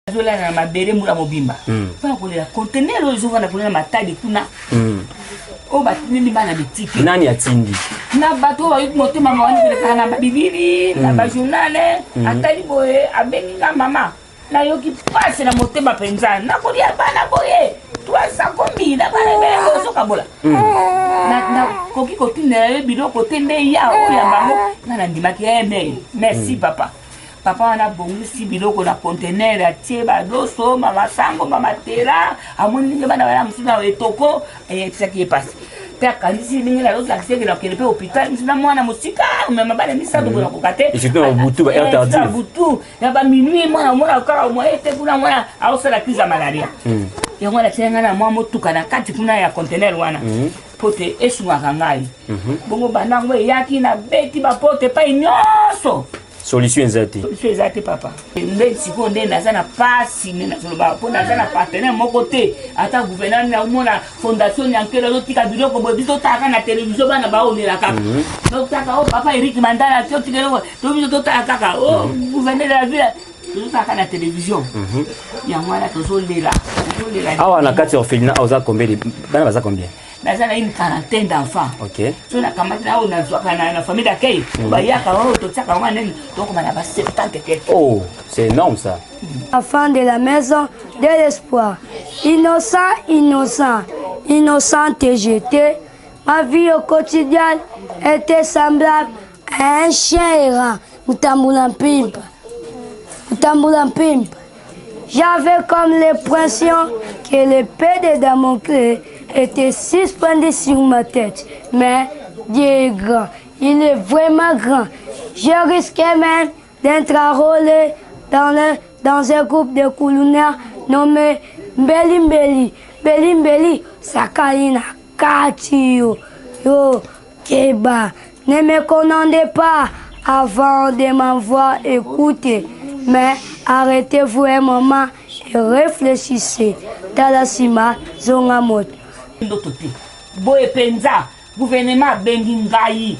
Azolala na mabele mbula mobimba mpona kolela conteneur oyo ezovanda kuna na Matadi kuna, oyo batindeli bana bitike. Nani atindi? Na bato oyo bayoki motema mawa elekaka na babilili na bajournal. Atali boye, abengi nga: "Mama, nayoki pasi na motema mpenza, nakolia bana boye 300 kombi na bana ebele bozokabola, nakoki kotindela yo biloko te nde ya oyo ya bango." Nga nandimaki ye: "Merci papa." Papa wana abongisi biloko na conteneur, atie baloso, mamasango, mamatera. Amoni ndenge bana bana mosusu na etoko, eyetisaki ye pasi mpe akanisi ndenge nazolakisa eke nakende mpe hôpital mosu na mwana mosika, omema bana misato boye nakoka te. Butu ya baminuit, mwana omona kaka moye te kuna, mwana aosala crise ya malaria. Yango wana atia ngai na mwa motuka na kati kuna ya conteneur wana po te esungaka ngai. Bongo bandango eyaki, nabeti baporte epai nyonso. Solution eza te. Solution eza te, papa. Nde sikoyo nde naza na pasi, nde nazoloba mpo naza na partenaire moko te, ata gouvernement. Naomona fondation Nyankelo azotika biloko boye, biso totaka na télévision, bana baolela kaka, totaka o papa Erik Mandala totika eloko to biso totala kaka o gouverneur de la ville, tozotaka na télévision. Yango wana tozolela, tozolela. Awa na kati ya orphelinat oza combien bana? Baza combien? Naza na une quarantaine d'enfants. So nakamati na oyo nazwaka na famille d'accueil, bayaka oyo totiaka yango nini, tokoma na ba 70 quelque. Oh, c'est énorme, ça. Enfant de la maison de l'espoir. Innocent, innocent, innocente j'étais. Ma vie au quotidien était semblable à un chien errant. Mutambula Mpimpa. Mutambula Mpimpa. J'avais comme l'impression que l'épée de Damoclès était suspendue sur ma tête. Mais Dieu est grand. Il est vraiment grand. Je risquais même d'être enrôlé dans un groupe de kulunas nommé Mbeli Mbeli. Mbeli Mbeli, Sakalina Kati yo. Yo, Keba. Ne me condamnez pas avant de m'avoir écouté. Mais arrêtez-vous un moment et réfléchissez. Tala sima, zonga moto. Ndoto te boye mpenza. Gouvernement abengi ngai,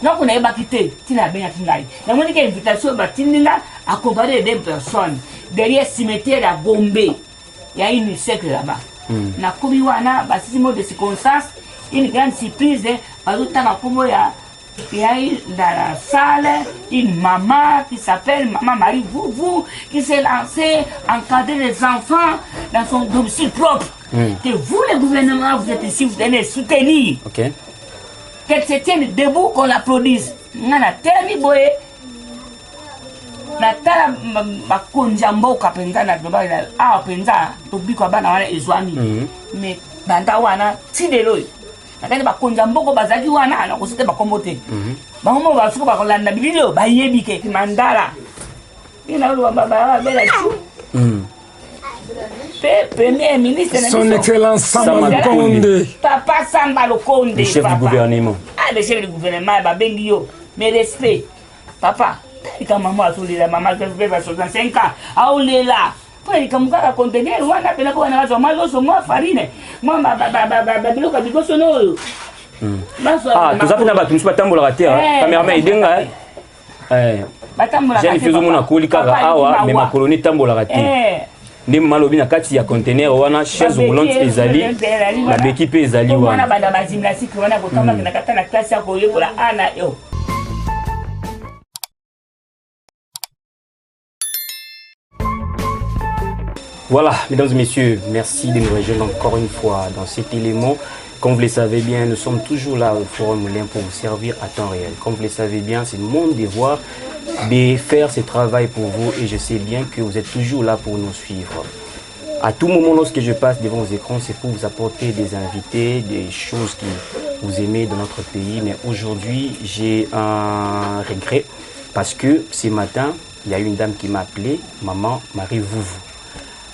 nako nayebaki te ntina abengaki ngai. Namoni ke invitation batindi nga accompagné de deux personnes derrière cimetière ya Gombe ya une siècle là-bas. Nakomi wana, basisi mot de circonstance, une grande surprise, bazotanga nkombo ya il y a eu dans la salle une maman qui s'appelle Maman Marie Vouvou qui s'est lancée encadrer les enfants dans son domicile propre. Que vous, le gouvernement, vous êtes ici, vous allez soutenir. Qu'elle se tienne debout, qu'on l'applaudisse. Nga na telemi boye, natala bakonzi ya mboka mpenza, na loba awa mpenza tobiko ya bana wana ezwami. Mais banda wana ti lelo oyo, nakati bakonzi ya mboka bazalaki wana, nakosi te bakombo te, bango moko basuki bakolanda bilili oyo, bayebi ke Mandala ndenge naloba babela tu mpe premier ministre na Son biso. Excellence Samba Samba Lukonde. Papa Samba Lokonde. Le chef du Papa. gouvernement. Ah, le chef du gouvernement, babengi yo, mais respect papa. Likambo mama azolela, mama azobeba 65 ans, aolela mpo na likambo kaka conteneur wana mpena mpo wana bazwa mwa loso, mwa farine, mwa babiloko ya bibosono oyo. Ah, toza mpe na bato mosusu batambolaka te. Cameraman edenga jeune fille, ozomona akoli kaka awa, me makolo ne etambolaka te. Nde mama alobi na kati ya conteneur wana chaise roulante ezali, babeki mpe ezali wana. Banda bagymnastique wana kotambolaka kata na classe ya koyekola a na yo. Voilà, mesdames et messieurs, merci de nous rejoindre encore une fois dans cet élément. Comme vous le savez bien, nous sommes toujours là au Forum Moulin pour vous servir à temps réel. Comme vous le savez bien, c'est mon devoir de faire ce travail pour vous et je sais bien que vous êtes toujours là pour nous suivre. À tout moment, lorsque je passe devant vos écrans, c'est pour vous apporter des invités, des choses que vous aimez dans notre pays. Mais aujourd'hui, j'ai un regret parce que ce matin, il y a une dame qui m'a appelé, maman Marie Vouvou.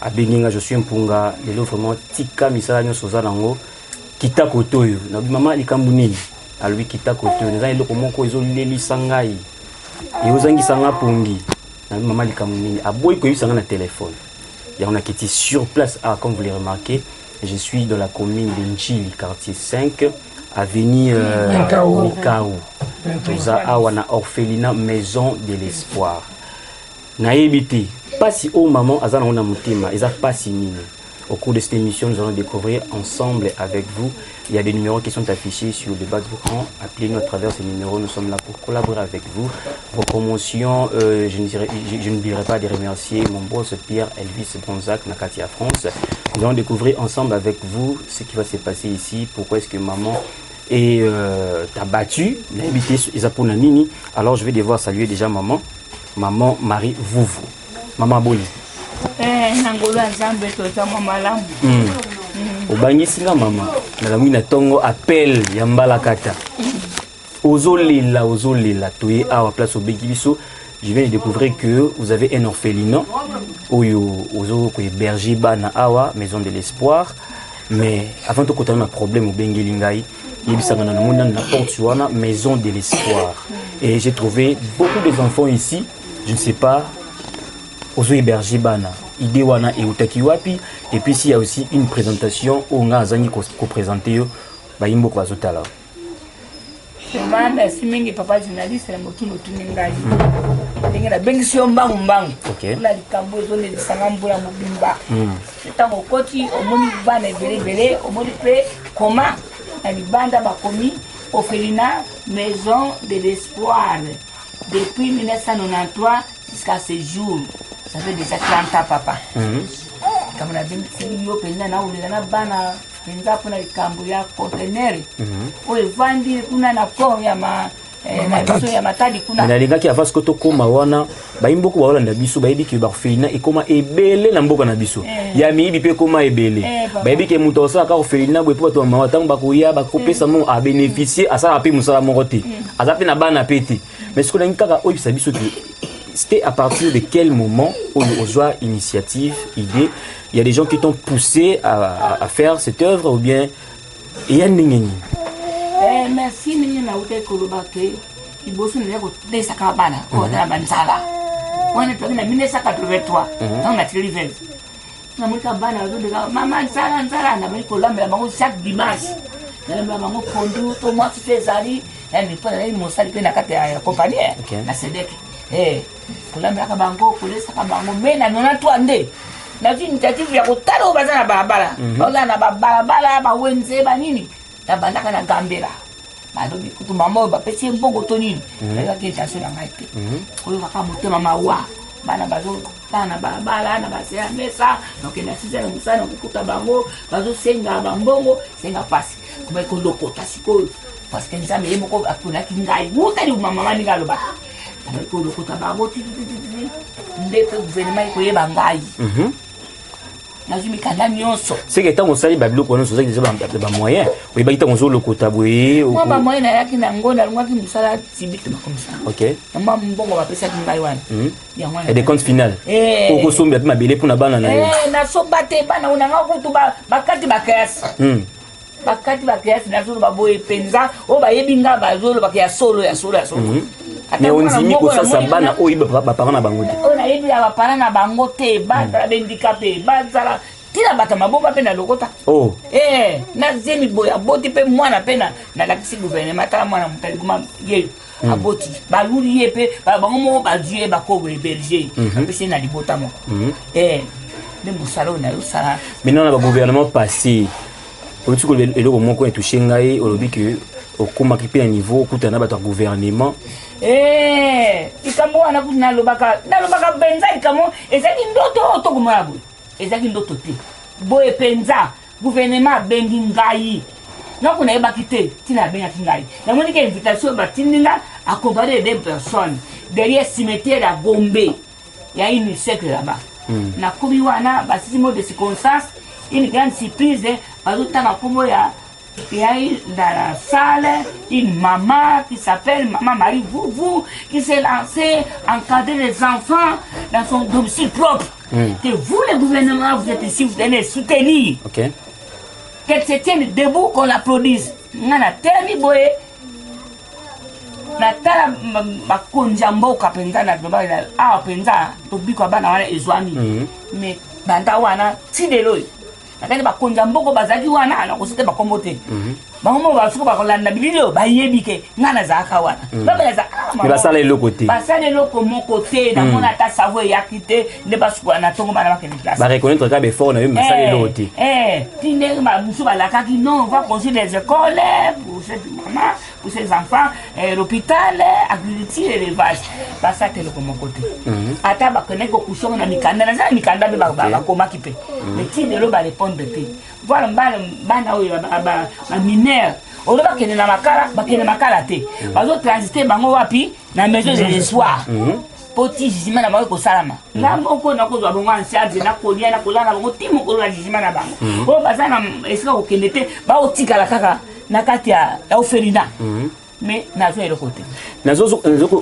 Abengi nga: "Je suis Mpunga, lelo vraiment tika misala nyonso oza nango, kita kote oyo." Nabi: "Mama, likambo nini?" Alobi: "Kita kote oyo, naza eloko moko ezolelisa ngai, eozangisa nga pongi." Nabi: "Mama, likambo nini?" Aboyi koyebisa nga na telefone. Yango nakiti sur place. Ah, comme vous l'avez remarqué, je suis dans la commune de Njili, quartier 5, avenue Mikao. Toza awa na orphelinat Maison de l'Espoir. Nayebi te pasi oyo maman aza nango na motema eza pasi nini. Au cours de cette émission, nous allons découvrir ensemble avec vous. Il y a des numéros qui sont affichés sur le bas de l'écran. Appelez-nous à travers ces numéros. Nous sommes là pour collaborer avec vous. Vos promotions, je n'oublierai pas de remercier mon boss Pierre Elvis Bronzac, Nakatia France. Nous allons découvrir ensemble avec vous ce qui va se passer ici. Pourquoi est-ce que maman est abattue? Nini? Alors je vais devoir saluer déjà maman. Maman Marie Vouvou. Maman boni? Eh, na ngolu ya Nzambe, toza mwa malamu. Obangisi nga mama. Nalamuki na ntongo, appel ya mbalakata, ozolela, ozolela. Toye awa place obengi biso. Je viens de découvrir que vous avez un orphelinat oyo ozo kohéberger bana awa, Maison de l'Espoir. Mais avant tokotana na problème obengeli ngai, yebisanga na namoni nanu na porte wana Maison de l'Espoir et j'ai trouvé beaucoup des enfants ici. Je ne sais pas, ozo héberger bana, idée wana eutaki wapi? Et puis s'il y a aussi une présentation oyo nga azangi koprésente yo, bayimboka bazotala. Vraiment, merci mingi, papa journaliste, na motuna otuni ngai. Ndenge nabengisi yo mbangu mbangu mpona likambo ezolelisanga mbula mobimba. Ntango okoti, omoni bana ebele ebele, omoni mpe koma na libanda bakomi orphelinat Maison de l'Espoir depuis 1993 jusqu'à ce jour. Ça fait déjà 30 ans, papa. Likambo nabengisi yo mpenza, naolela na bana mpenza mpona likambo ya conteneur oyo evandi kuna na port ya ma na biso ya Matadi kuna. Nalingaki avant siko tokóma wana, bayimboka baolanda biso bayebi ke baorphelinat ekóma ebele na mboka na biso, ya miyibi mpe ekóma ebele. Bayebi ke moto akosalaka orphelinat boye mpo bato bamawa, ntango bakoya bakopesa mo abénéficie, asalaka mpe mosala moko te, aza mpe na bana mpe te. Mais sikoyo nalingi kaka oyebisa biso ke c'était à partir de quel moment oyo ozwa initiative, idée? Il y a des gens qui t'ont poussé à faire cette œuvre ou bien eya ndenge nini? Merci. Ndenge nautaki koloba ke liboso nazali kotesaka bana oyo baza na banzala wana, toyaki na 1983, ntango natikeli veuve, namonika bana bazondeka: "Mama, nzala, nzala." Nabali kolambela bango chaque dimanche, nalambela bango pondu to mwasi mpe ezali mpo nazali mosali mpe na kati ya compagnie na Sedek, kolambelaka bango, kolesaka bango. Me na 93 nde nazwi initiative ya kotala oyo baza na balabala, baozala na babalabala, bawenze, banini. Nabandaka na Gambela, balobi kutu mama oyo bapesi ye mbongo to nini. Nayebaki intention na ngai te, oyo kaka motema mawa, bana bazotala na balabala na base ya mesa. Nakokenda sisa na mosala, nakokuta bango bazosenga bambongo, senga mpasi komai kolokota sikoyo, parce que Nzambe ye moko aponaki ngai wutali mama ndenge alobaka. Nabali kolokota bango titititi, nde mpe gouvernement ekoyeba ngai, nazwi mikanda nyonso. Seke ntango osali babiloko nyonso, ozalaki deja bamoyen, oyebaki ntango ozolokota boye? Mwa bamoyen nayaki nango, nalongwaki mosala tibituma comme ça. Na mwa mbongo bapesaki ngai wana, yango wana. Décompte final, okosombela mpe mabele mpona bana na yo? Nasomba te. Bana oyo nanga kutu bakati bakeyasi, bakati bakeyasi. Nazoloba boye mpenza, oyo bayebi nga bazolobaka ya solo, ya solo, ya solo. Mais ondimi kosasa bana oyo baparent na bango te? Oyo nayebi ya baparent na bango te, bazala bahandicapé, bazala ntina bato maboma mpe na lokota. Oh. Eh, na zemi boye aboti mpe mwana mpe nalakisi gouvernement: tala mwana moto aliboma ye. Aboti, baluli ye mpe bango moko bazwi ye, bakobo héberge, bapesi ye na libota moko. Eh, nde mosala oyo nayosala. Maintenant, na bagouvernement passé, oluti koloba eloko moko etouche ngai. Olobi ke okomaki mpe na niveau okutana na bato ya gouvernement. Eh, likambo wana kutu nalobaka mpenza, likambo ezalaki ndoto oyo tokomona boye, ezalaki ndoto te. Boye mpenza gouvernement abengi ngai, nako nayebaki te ntina abengaki ngai. Namoni ke invitation batindi nga, accompagné de deux personnes, derrière cimetière ya Gombe, ya une siècle là-bas. Nakomi wana, basisi mot de circonstance, une grande surprise, bazotanga nkombo ya il y a eu dans la salle une maman qui s'appelle Maman Marie Vouvou, qui s'est lancée encadrer les enfants dans son domicile propre. Que vous, le gouvernement, vous êtes ici, vous allez soutenir. Qu'elle se tienne debout, qu'on l'applaudisse. Nga na telemi boye, natala bakonzi ya mboka mpenza, na loba awa mpenza tobikwa, bana wana ezwami. Mais banda wana ti lelo oyo, nakati bakonzi ya mboka bazalaki wana, nakosi te bakombo te. Bango moko basuku bakolanda bilili oyo, bayebi ke ngai nazalaka wana. Babelaza. Mais basala eloko te. Basala eloko moko te. Namona ata savo eyaki te nde basukola na ntongo, bana bakende classe. Bareconnaître kaka baeffort na yo, mais basala eloko te. Ti ndenge mosusu balakaki: non, on va construire des écoles pour cette maman, pour ses enfants, l'hôpital, agriculture, élevage. Basala te eloko moko te. Ata bakendaki kokusongo na mikanda, naza na mikanda mpe bakomaki mpe, mais ti lelo barépondre te. Voilà, bana oyo bamineur oyo bakende na Makala, bakende Makala te, bazotransite bango wapi? Na Maison de l'espoir, mpo ti jugement na bango ekosalama. Nga moko nakozwa bango en charge, nakolia, nakolala na bango ti mokolo na jugement na bango. Oyo baza na esika kokende te, baotikala kaka na kati ya orphelinat, mais nazwa eloko te.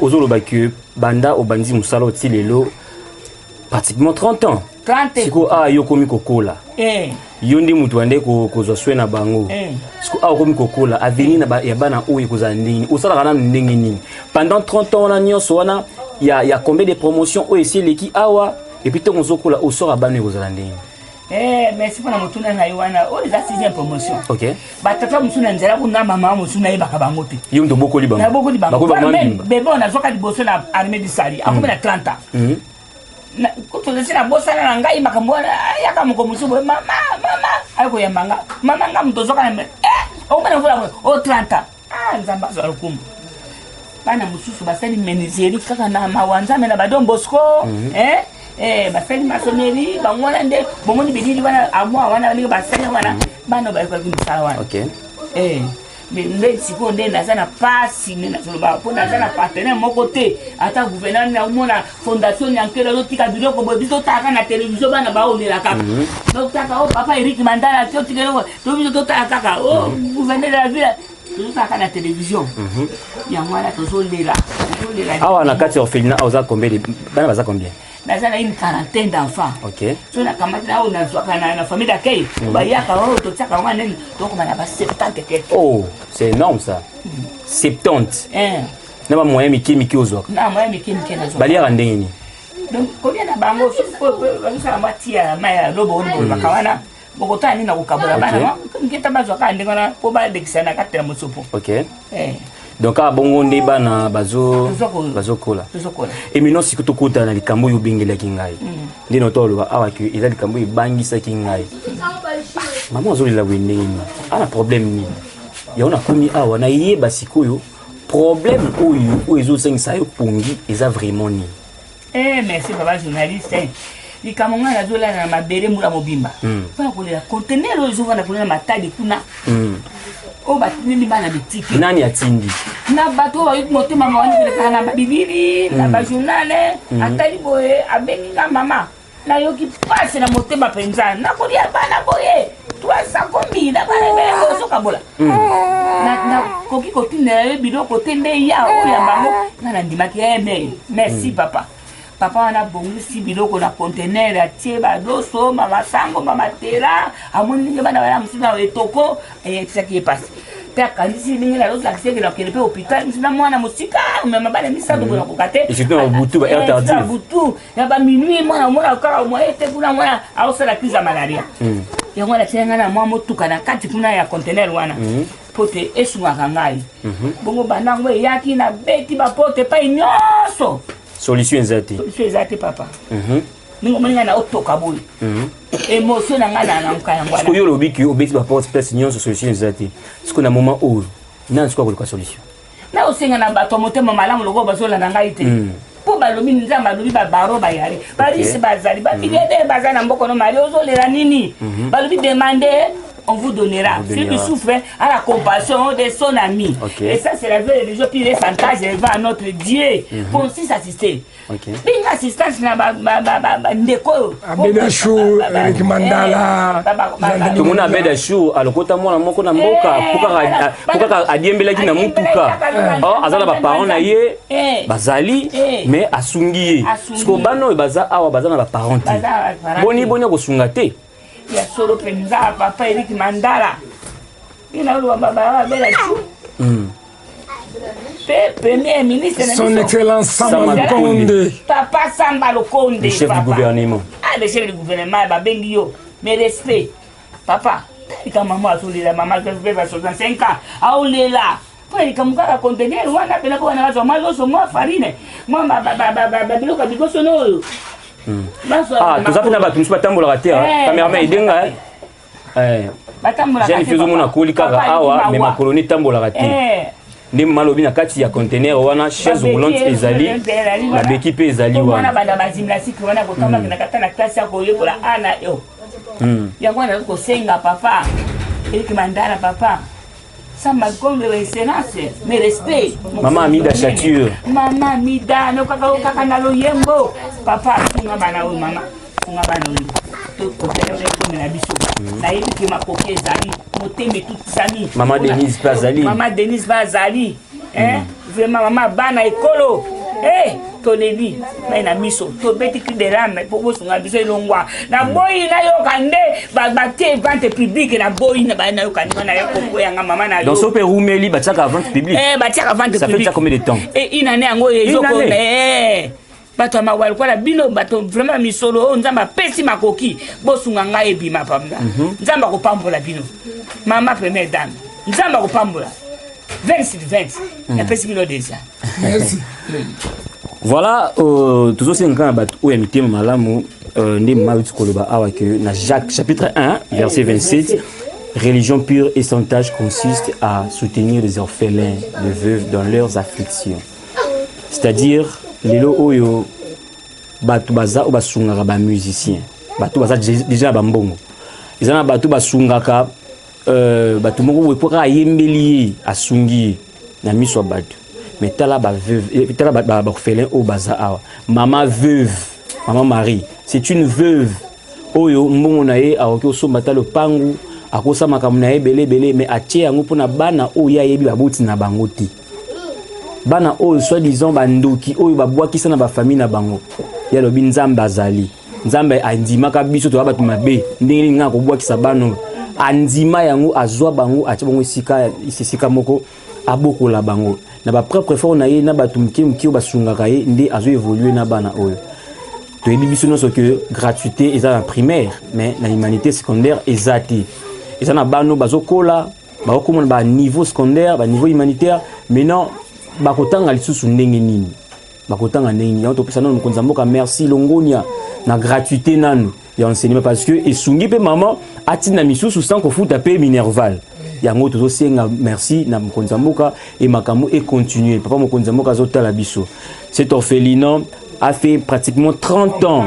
Ozoloba ke banda obandi mosala oti lelo, pratiquement 30 ans. 30. Sikoyo awa yo okomi kokola. Yo nde moto bande kozwa soin na bango. Sikoyo awa okomi kokola, avenir na ya bana oyo ekozala ndenge nini? Osalaka nanu ndenge nini pendant 30 ans wana nyonso wana? Ya combien de promotion oyo esi eleki awa? Et puis ntongo ozokola, osora bana ekozala ndenge nini? Eh, merci mpona motuna na yo wana. Oyo eza sixième promotion. Batata mosusu na nzela kuna, mama mosusu nayebaka bango te. Yo moto obokoli bango? Nabokoli bango. Bakoyi bango mibimba. Bebe oyo nazwaka liboso na Armée du Salut akomi na 30 ans. Tozasi na bosana na ngai makambo wana. Ayaka moko mosusu boye: "Mama, mama." Ayi koyamba nga: "Mama, nga moto ozwaka na okomona mvula boye o 30 ans." Ah, Nzambe azwa lokumu. Bana mosusu basali menuiserie kaka na mawa Nzambe na baDon Bosco. Eh, basali maçonnerie. Bango wana nde bomoni bilili wana, amwa wana ndenge basali wana, bana bayekolaki mosala wana. Eh, mais nde sikoyo nde naza na pasi, nde nazoloba mpo naza na partenaire moko te, ata gouvernement. Naomona fondation Nyankelo azotika biloko boye, biso totaka na télévision, bana baolela kaka, totaka o papa Erik Mandala ti otika eloko to biso totala kaka o gouverneur de la ville, tozotaka na télévision. Yango wana tozolela, tozolela. Awa na kati ya orphelinat oza combien de bana? Baza combien? Naza na une quarantaine d'enfants. So nakamati na oyo nazwaka na famille d'accueil, bayaka oyo totiaka yango nini, tokoma na ba 70 quelque. Oh, c'est énorme ça, 70? Eh. Na bamoyen mike mike ozwaka? Na moyen mike mike nazwaka. Baliaka ndenge nini? Donc kolia na bango, bazosala mwa tia ya mai ya lobo oyo bolobaka wana, bokotala nini na kokabola bana nketa, bazwaka ndenge wana mpo balekisa na kati ya mosopo. Eh. Donc kaka bongo nde bana bazo bazokola. Tozokola. Et maintenant sikoyo tokota na likambo oyo obengelaki ngai. Nde na toloba awa ke eza likambo oyo ebangisaki ngai. Mama azolela boye ndenge nini? Ana problème nini? Yango nakomi awa nayeba sikoyo problème oyo ezosangisa yo pongi eza vraiment nini. Eh, merci papa journaliste. Likambo ngai nazolala na mabele mbula mobimba mpona kolela conteneur oyo ezovanda kuna na Matadi kuna, oyo batindeli bana bitike. Nani atindi? Na bato oyo bayoki motema mawa kolekaka na babilili na bajournal. Atali boye, abengi nga: "Mama, nayoki pasi na motema mpenza, nakolia bana boye 300 kombi na bana ebele bozokabola, nakoki kotindela yo biloko te nde ya oyo ya bango." Nga nandimaki: "Eme, merci papa." Papa wana abongisi biloko na conteneur, atie badoso, mamasango, mamatela. Amoni ndenge bana bana mosusu na etoko, eyebisaki ye pasi. Mpe akanisi ndenge nazolakisa eke nakende mpe hôpital miso na mwana mosika omema bana misato boye nakoka te. Et surtout na butu, ba heure Eh, tardive. na butu ya baminuit mwana omona kaka moye te kuna mwana aosala crise ya malaria. Yango wana atia ngai na mwa motuka na kati kuna ya conteneur wana po te esungaka ngai. Bongo banda yango eyaki, nabeti baporte epai nyonso. Solution eza te. Solution eza te, papa. Ndenge omoni ngai na otoka boye, émotion na ngai na namuka yango wana. Sikoyo olobi ke obeti baporte place nyonso, solution eza te. Sikoyo na moment oyo, nani sikoyo akoluka solution? Na osenga na bato ya motema malamu lokola bazolanda ngai te, mpo balobi Nzambe alobi babaro bayali bariches bazali bamilliardaire baza na mboka no mari ozolela nini. Balobi demande, on vous donnera. Vous Celui qui donnera. souffre a la compassion de son ami. Et ça, c'est la vraie religion pure et sans tache devant notre Dieu. Pour aussi s'assister. Benga assistance na bandeko oyo. Abeda Chou, Eric Mandala, Tomoni Abeda Chou alokota mwana moko na mboka po kaka adiembelaki na mutuka. Or aza na baparent na ye bazali, mais asungi ye. Siko bana oyo baza awa baza na baparent te. Baza na baparent Boni te. boni akosunga te? Ya solo mpenza, papa Erik Mandala, ye na oloba babela Chou mpe premier ministre na Son biso. Excellence Samba Samba Lukonde. Papa Samba Lokonde. Le chef du Papa. gouvernement. Ah, le chef du gouvernement, babengi yo, mais respect, papa. Talika mama azolela, mama azobeba 65 ans, aolela mpona likambo kaka conteneur wana mpena mpo wana bazwa mwa loso, mwa farine, mwa babiloko ya bibosono oyo. Ah, toza mpe na bato mosusu batambolaka te. Cameraman edenga. Batambolaka. Jeune fille, ozomona akoli kaka awa, mais makolo ne etambolaka te. Nde mama alobi na kati ya conteneur wana chaise roulante ezali, babeki mpe ezali wana. Wana banda bagymnastique wana kotambolaka kata na classe ya koyekola a na yo. Yango wana nazo kosenga papa Erik Mandala, papa Samba Lukonde, excellence, mes respect. Mama Amida Chature. Mama Amida nokaka kaka na loyembo. Papa, sunga bana oyo. Mama, sunga bana oyo. Tokomela biso, nayebi ke makoki ezali, motema etutisami. Mama Denise mpe azali. Mama Denise mpe azali. Vraiment, mama bana ekolo. Eh, toleli mai na miso, tobeti cri de larme mpo bosunga biso elongwa. Naboyi nayoka nde batie vente publique, naboyi nayoka nde wana ya kokweyanga mama na yo. Donc so mpe rumeli batiaka vente publique. Eh, batiaka vente Ça fait publique. déjà combien de temps? Eh, une année yango. Une Ezoko année? eh, bato ya mawa lokola bino, bato vraiment misolo oyo Nzambe apesi makoki, bosunga ngai ebima pamba. Nzambe akopambola bino. Mama première dame, Nzambe akopambola 20 sur 20, napesi bino déjà. Merci. Voilà, tozosenga kaka na bato oyo ya mitema malamu. Nde mama auti koloba awa ke na Jacques chapitre 1 verset 27, religion pure et sans tache consiste à soutenir les orphelins, les veuves dans leurs afflictions. C'est-à-dire lelo oyo bato baza oyo basungaka bamusicien, bato baza déjà na bambongo, eza na bato basungaka bato moko boye mpo kaka ayembeli ye, asungi ye na miso ya bato. Mais tala baveuve, tala baorphelin oyo baza awa. Mama veuve, mama Marie, c'est une veuve oyo mbongo na ye akoki kosomba ta lopangu, akosala makambo na ye ebele ebele, mais atie yango mpona bana oyo ye ayebi baboti na bango te, bana oyo soi-disant bandoki oyo babwakisa na bafamille na bango. Ye alobi Nzambe azali, Nzambe andimaka biso toya bato mabe, ndenge nini ngai akobwakisa bana oyo? Andima yango, azwa bango, atia bango esika moko, abokola bango na bapropre effort na ye na bato moke moke oyo basungaka ye, nde azo évolue na bana oyo. Toyebi biso nyonso ke gratuité eza na primaire, mais na humanité secondaire eza te. Eza na bano bazokola, bakokóma na baniveau secondaire, baniveau humanitaire. Maintenant bakotanga lisusu ndenge nini? Bakotanga ndenge nini? Yango topesa nano mokonzi ya mboka merci, longonia na gratuité nanu ya enseignement, parce que esungi mpe mama atinda misusu sans kofuta mpe minerval. Yango tozosenga merci na mokonzi ya mboka e makambo econtinue. Papa mokonzi ya mboka azotala biso. Cet orphelinat a fait pratiquement 30 ans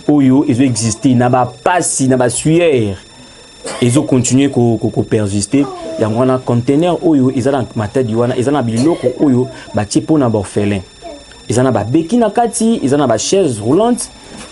oyo ezoexiste na bapasi na basueur, ezocontinue kopersiste. Yango wana conteneur oyo eza na Matadi wana eza na biloko oyo batie mpona baorphelin. Eza na babeki na kati, eza na bachaise roulante,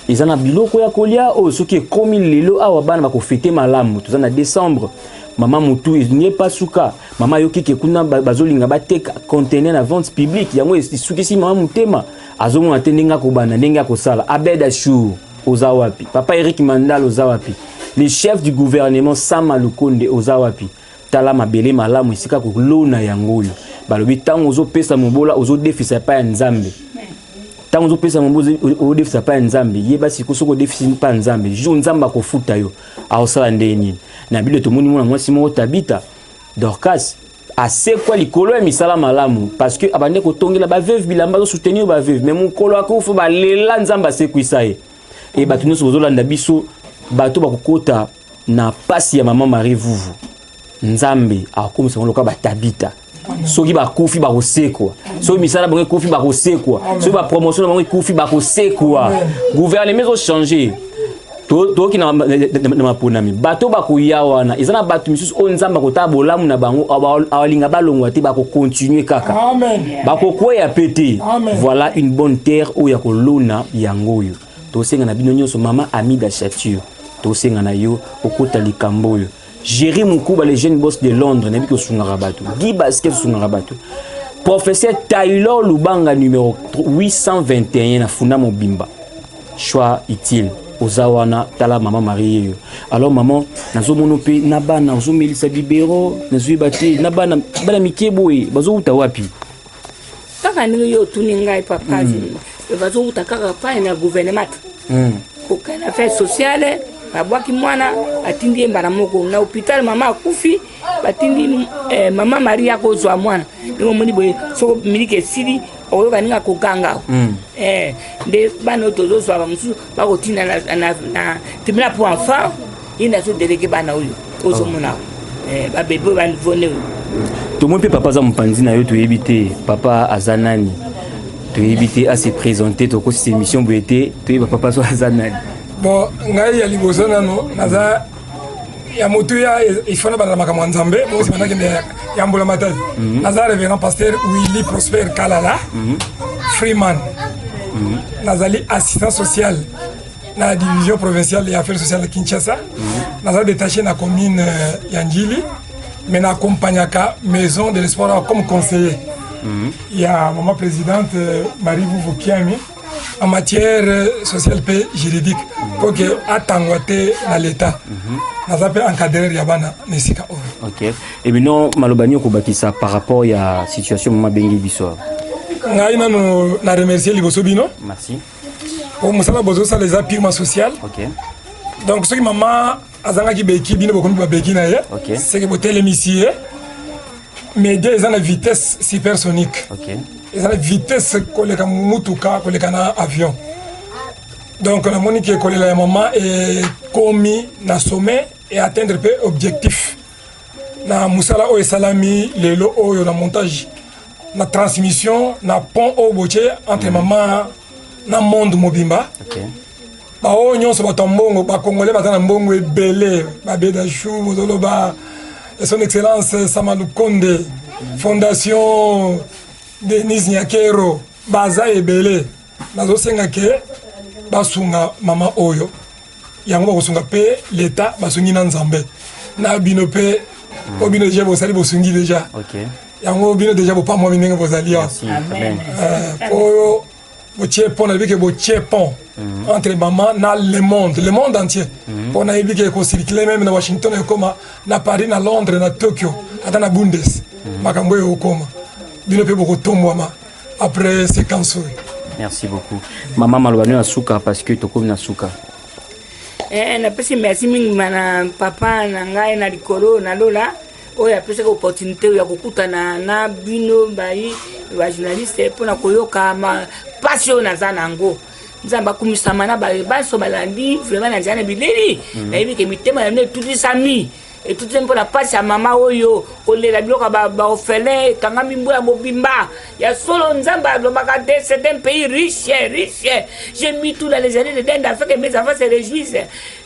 eza na biloko ya kolia oyo soki ekomi lelo awa bana bakofete malamu. Toza na décembre, mama motu elingi epasuka. Mama ayoki ke kuna bazolinga bateka conteneur na vente publique. Yango esukisi mama motema, azomona te ndenge akobanda, ndenge akosala. Abed Ashour, oza wapi? Papa Eric Mandal, oza wapi? Le chef du gouvernement Sama Lukonde, oza wapi? Tala mabele malamu esika kolona yango oyo. Balobi ntango ozopesa mobola ozodefisa epai ya Nzambe. Ntango ozopesa mobola ozodefisa epai ya Nzambe, yeba sikoyo soki odefisi epai ya Nzambe, jour Nzambe akofuta yo, akosala ndenge nini? Na Biblia tomoni mwana mwasi moko Tabita, Dorcas, asekwa likolo ya misala malamu parce que abandi kotongela ba veuve bilamba, azo soutenir ba veuve, mais mokolo akufa balela Nzambe asekwisa ye. E bato nyonso bozolanda biso, bato bakokota na pasi ya mama Marie Vuvu, Nzambe akokomisa bango lokola batabita. Soki bakufi bakosekwa, soki misala bango ekufi bakosekwa, soki bapromotion na bango ekufi bakosekwa. Gouvernement ezochange, toyoki na maponami, bato bakoya wana eza na bato misusu oyo Nzambe akotala bolamu na bango, awalinga balongwa te, bakocontinue kaka, bakokweya pe te. Voilà une bonne terre oyo ya kolona yango oyo. Tosenga na bino nyonso, mama Amida Chature, tosenga na yo okota likambo oyo. Jerry Mukuba, le jeune boss de Londres, nayebi kosungaka bato. Guy Basket osungaka bato. Professeur Taylor Lubanga numéro 821 na Funda Mobimba. Choix utile. Oza wana, tala mama Marie yeyo. Alors maman, nazomona mpe na bana ozomelisa bibero, nazoyeba te na bana bana mike boye bazowuta wapi? Kaka ndenge yo otuni ngai papa, bazowuta kaka pai na gouvernement. Kokende affaire sociale, babwaki mwana, batindi ye mbala moko na hôpital. Mama akufi, batindi mama Marie akozwa mwana. Ndenge omoni boye, soko miliki esili, okoyoka ndenge akoganga. Nde bana oyo tozozwa, bamosusu bakotinda na tribunal pour enfant. Ye nde azodéléguer bana oyo ozomona, babébé oyo banivone oyo. Tomoni mpe papa aza mopanzi na yo, toyebi te papa aza nani, toyebi te ase présente. Tokosisa émission boye te toyeba papa so aza nani. Bon, ngai ya liboso nano naza ya motuya, ifo na banda makambo ya Nzambe bosima nakende ya mbula matadi. Naza révérend pasteur Willy Prosper Kalala Freeman. Nazali assistant social na division provinciale ya affaires sociales ya Kinshasa. Naza détaché na commune ya Njili, mais naaccompagnaka Maison de l'Espoir comme conseiller ya mama présidente Marie Vuvu Kiami en matière sociale mpe juridique, mpo ke atangwa te na l'État. Naza mpe encadreur ya bana na esika oyo. Ok, et bino, maloba nini okobakisa par rapport ya situation mama abengi biso awa? Ngai nano na remercier liboso bino. Merci. Po mosala bozosala eza purement social. Donc soki mama azangaki beki, bino bokomi babeki na ye. Seke botelemisi ye. Média eza na vitesse supersonique, eza na vitesse koleka mutuka, koleka na avion. Donc namoni ke kolela ya mama ekomi na sommet et atteindre mpe objectif na mosala oyo esalami lelo oyo na montage, na transmission, na pont oyo botie entre mama na monde mobimba. Baoyo nyonso bato ya mbongo, bacongolais baza na mbongo ebele, babeda chou bozoloba, Son Excellence Sama Lukonde, Fondation Denise Nyakero, baza ebele. Nazosenga ke basunga mama oyo, yango bakosunga mpe l'État, basungi na Nzambe na bino mpe po bino déjà bosali, bosungi déjà. Yango bino déjà bopamwami ndenge bozali awa. Merci. Amen. Oyo botie pont, nayebi ke botie pont entre mama na le monde, le monde entier, mpo nayebi ke ekocircule même na Washington, ekoma na Paris, na Londres, na Tokyo, ata na Bundes. Makambo oyo ekokoma, bino mpe bokotombwama après séquence oyo. Merci beaucoup mama. Maloba nio ya suka, parce que tokomi na suka. Napesi merci mingi na papa na ngai na likolo na lola oyo apesaki opportunité ya kokutana na bino bai bajournaliste mpona koyoka mpasi oyo naza na yango. Nzambe akumisama na baso balandi. Vraiment na nzela na bileli, nayebi ke mitema na bino etutisami, etutisami mpona mpasi ya mama oyo kolela biloko ya baorphelin ekangami mbula mobimba. Ya solo, Nzambe alobaka te: "C'est un pays riche, riche. J'ai mis tout dans les années de dinde afin que mes enfants se réjouissent.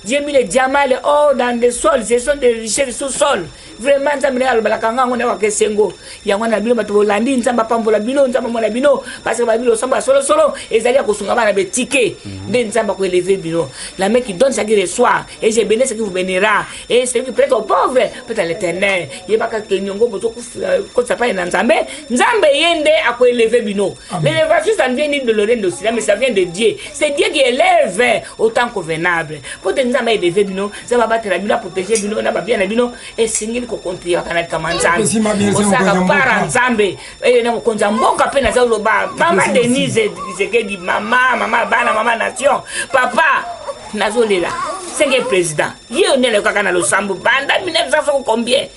J'ai mis les diamants, les or dans le sol. Ce sont des richesses sous-sol." Vraiment, Nzambe ndenge alobalaka nga yango, ndenge esengo yango na bino bato bolandi. Nzambe apambola bino, Nzambe amona bino, parce que babi losambo ya solosolo ezali ya kosunga bana betike. Nde Nzambe akoélever bino. La main qui donne, ce qui reçoit, et je bénis ce qui vous bénira, et celui qui prête au pauvre prête à l'Éternel. Yebaka ke niongo bozokotisa pai na Nzambe, Nzambe ye nde akoélever bino. L'élévation, ça ne vient ni de l'Orient d'Occident, mais ça vient de Dieu. C'est Dieu qui élève au temps convenable. Po te Nzambe aélever bino, Nzambe abatela bino, aprotéger bino na babien na bino. Esengeli Kokontriaka na likambo ya Nzambe, osalaka para Nzambe eh, na mokonzi ya mboka. Mpe naza koloba, mama Denise Tshisekedi, mama, mama bana, mama nation, papa, nazolela cinquième président. Ye oyo nde kaka na losambo banda 1900 combien.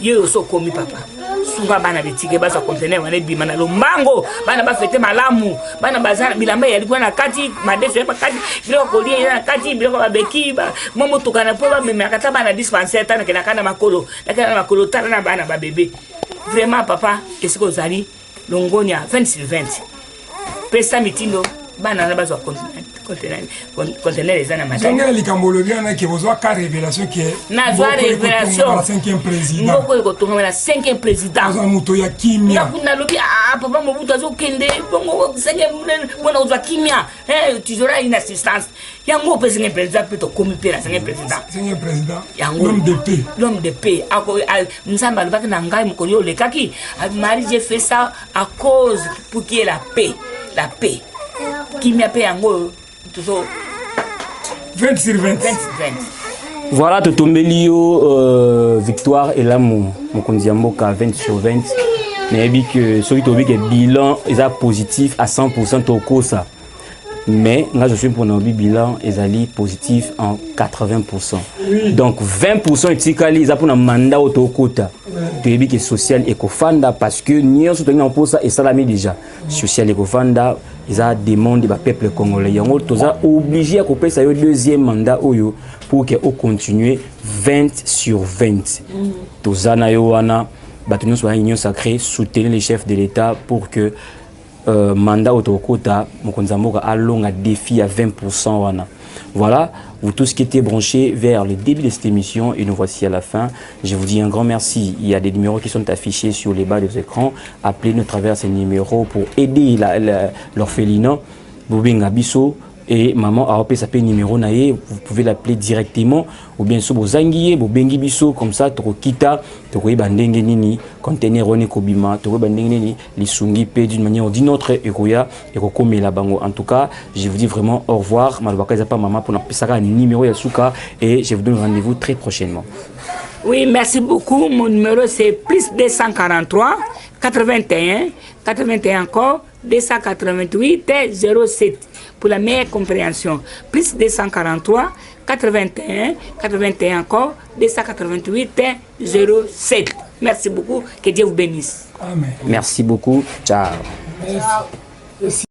Ye oyo so okomi, papa, sunga bana bitike bazwa conteneur wana ebima na lombango, bana bafete malamu. Bana baza bilamba eyali kuna na kati, madeso ya bakati, biloko kolia eza na kati, biloko babeki mwa motuka na mpo bamemaka ta bana dispensaire. Ta nakendaka na makolo, nakenda na makolo. Tala na bana babebe. Vraiment, papa, esika ozali, longonia 20 sur 20. Pesa mitindo, bana na bazwa conteneur eza na matangela. Likambo olobi wana ke bozwa ka révélation ke Nazwa révélation. Cinquième président. Moko ekotongama na cinquième président. Azwa moto ya kimia. Nalobi, ah, papa Mobutu azokende bongo, cinquième mpona kozwa kimia, tu auras une assistance. Yango mpe cinquième président, mpe tokomi mpe na cinquième président. Cinquième président. Yango. L'homme de paix. L'homme de paix. Nzambe alobaki na ngai mokolo oyo olekaki: "Marie, j'ai fait ça à cause pour qu'il y ait la paix, la paix, kimia." Mpe yango tozo 20 sur 20. 20 sur 20. Voilà, totombeli yo victoire elamu, mokonzi ya mboka, 20 sur 20. Nayebi ke soki toyebi ke bilan eza positif à 100, tokosa, mais nga je suis pour nayobi bilan ezali positif en 80. Oui. Donc 20 etikali eza mpona mandat oyo tokota. Toyebi ke social ekofanda parce que nyonso tolingi na mposa esalami déjà. Social ekofanda, eza demande bapeuple congolais. Yango toza obligé ya kopesa yo deuxième mandat oyo pour ke ocontinue 20 sur 20. Toza na yo wana. Bato nyonso baya Union sacrée, soutenir le chef de l'État pour que mandat oyo tokokota, mokonzi ya mboka alonga défi ya 20 wana. Voilà, vous tous qui étiez branchés vers le début de cette émission et nous voici à la fin. Je vous dis un grand merci. Il y a des numéros qui sont affichés sur les bas des écrans. Appelez-nous à travers ces numéros pour aider l'orphelinat. Bobenga biso et maman a sa numéro na ye, vous pouvez l'appeler directement ou bien so bozangi ye, bobengi biso, comme ça tokokita, tokoyeba ndenge nini conteneur wana ekobima, tokoyeba ndenge nini lisungi mpe d'une manière ou d'une autre ekoya ekokomela bango. En tout cas, je vous dis vraiment au revoir. Malobaka eza pa mama mpona pesaka numéro ya suka et je vous donne rendez-vous très prochainement. Oui, merci beaucoup. Mon numéro, c'est plus 243 81 81 encore 288 07, pour la meilleure compréhension. Plus 243 81 81 encore 288 07. Merci beaucoup. Que Dieu vous bénisse. Amen. Merci beaucoup, ciao. Merci.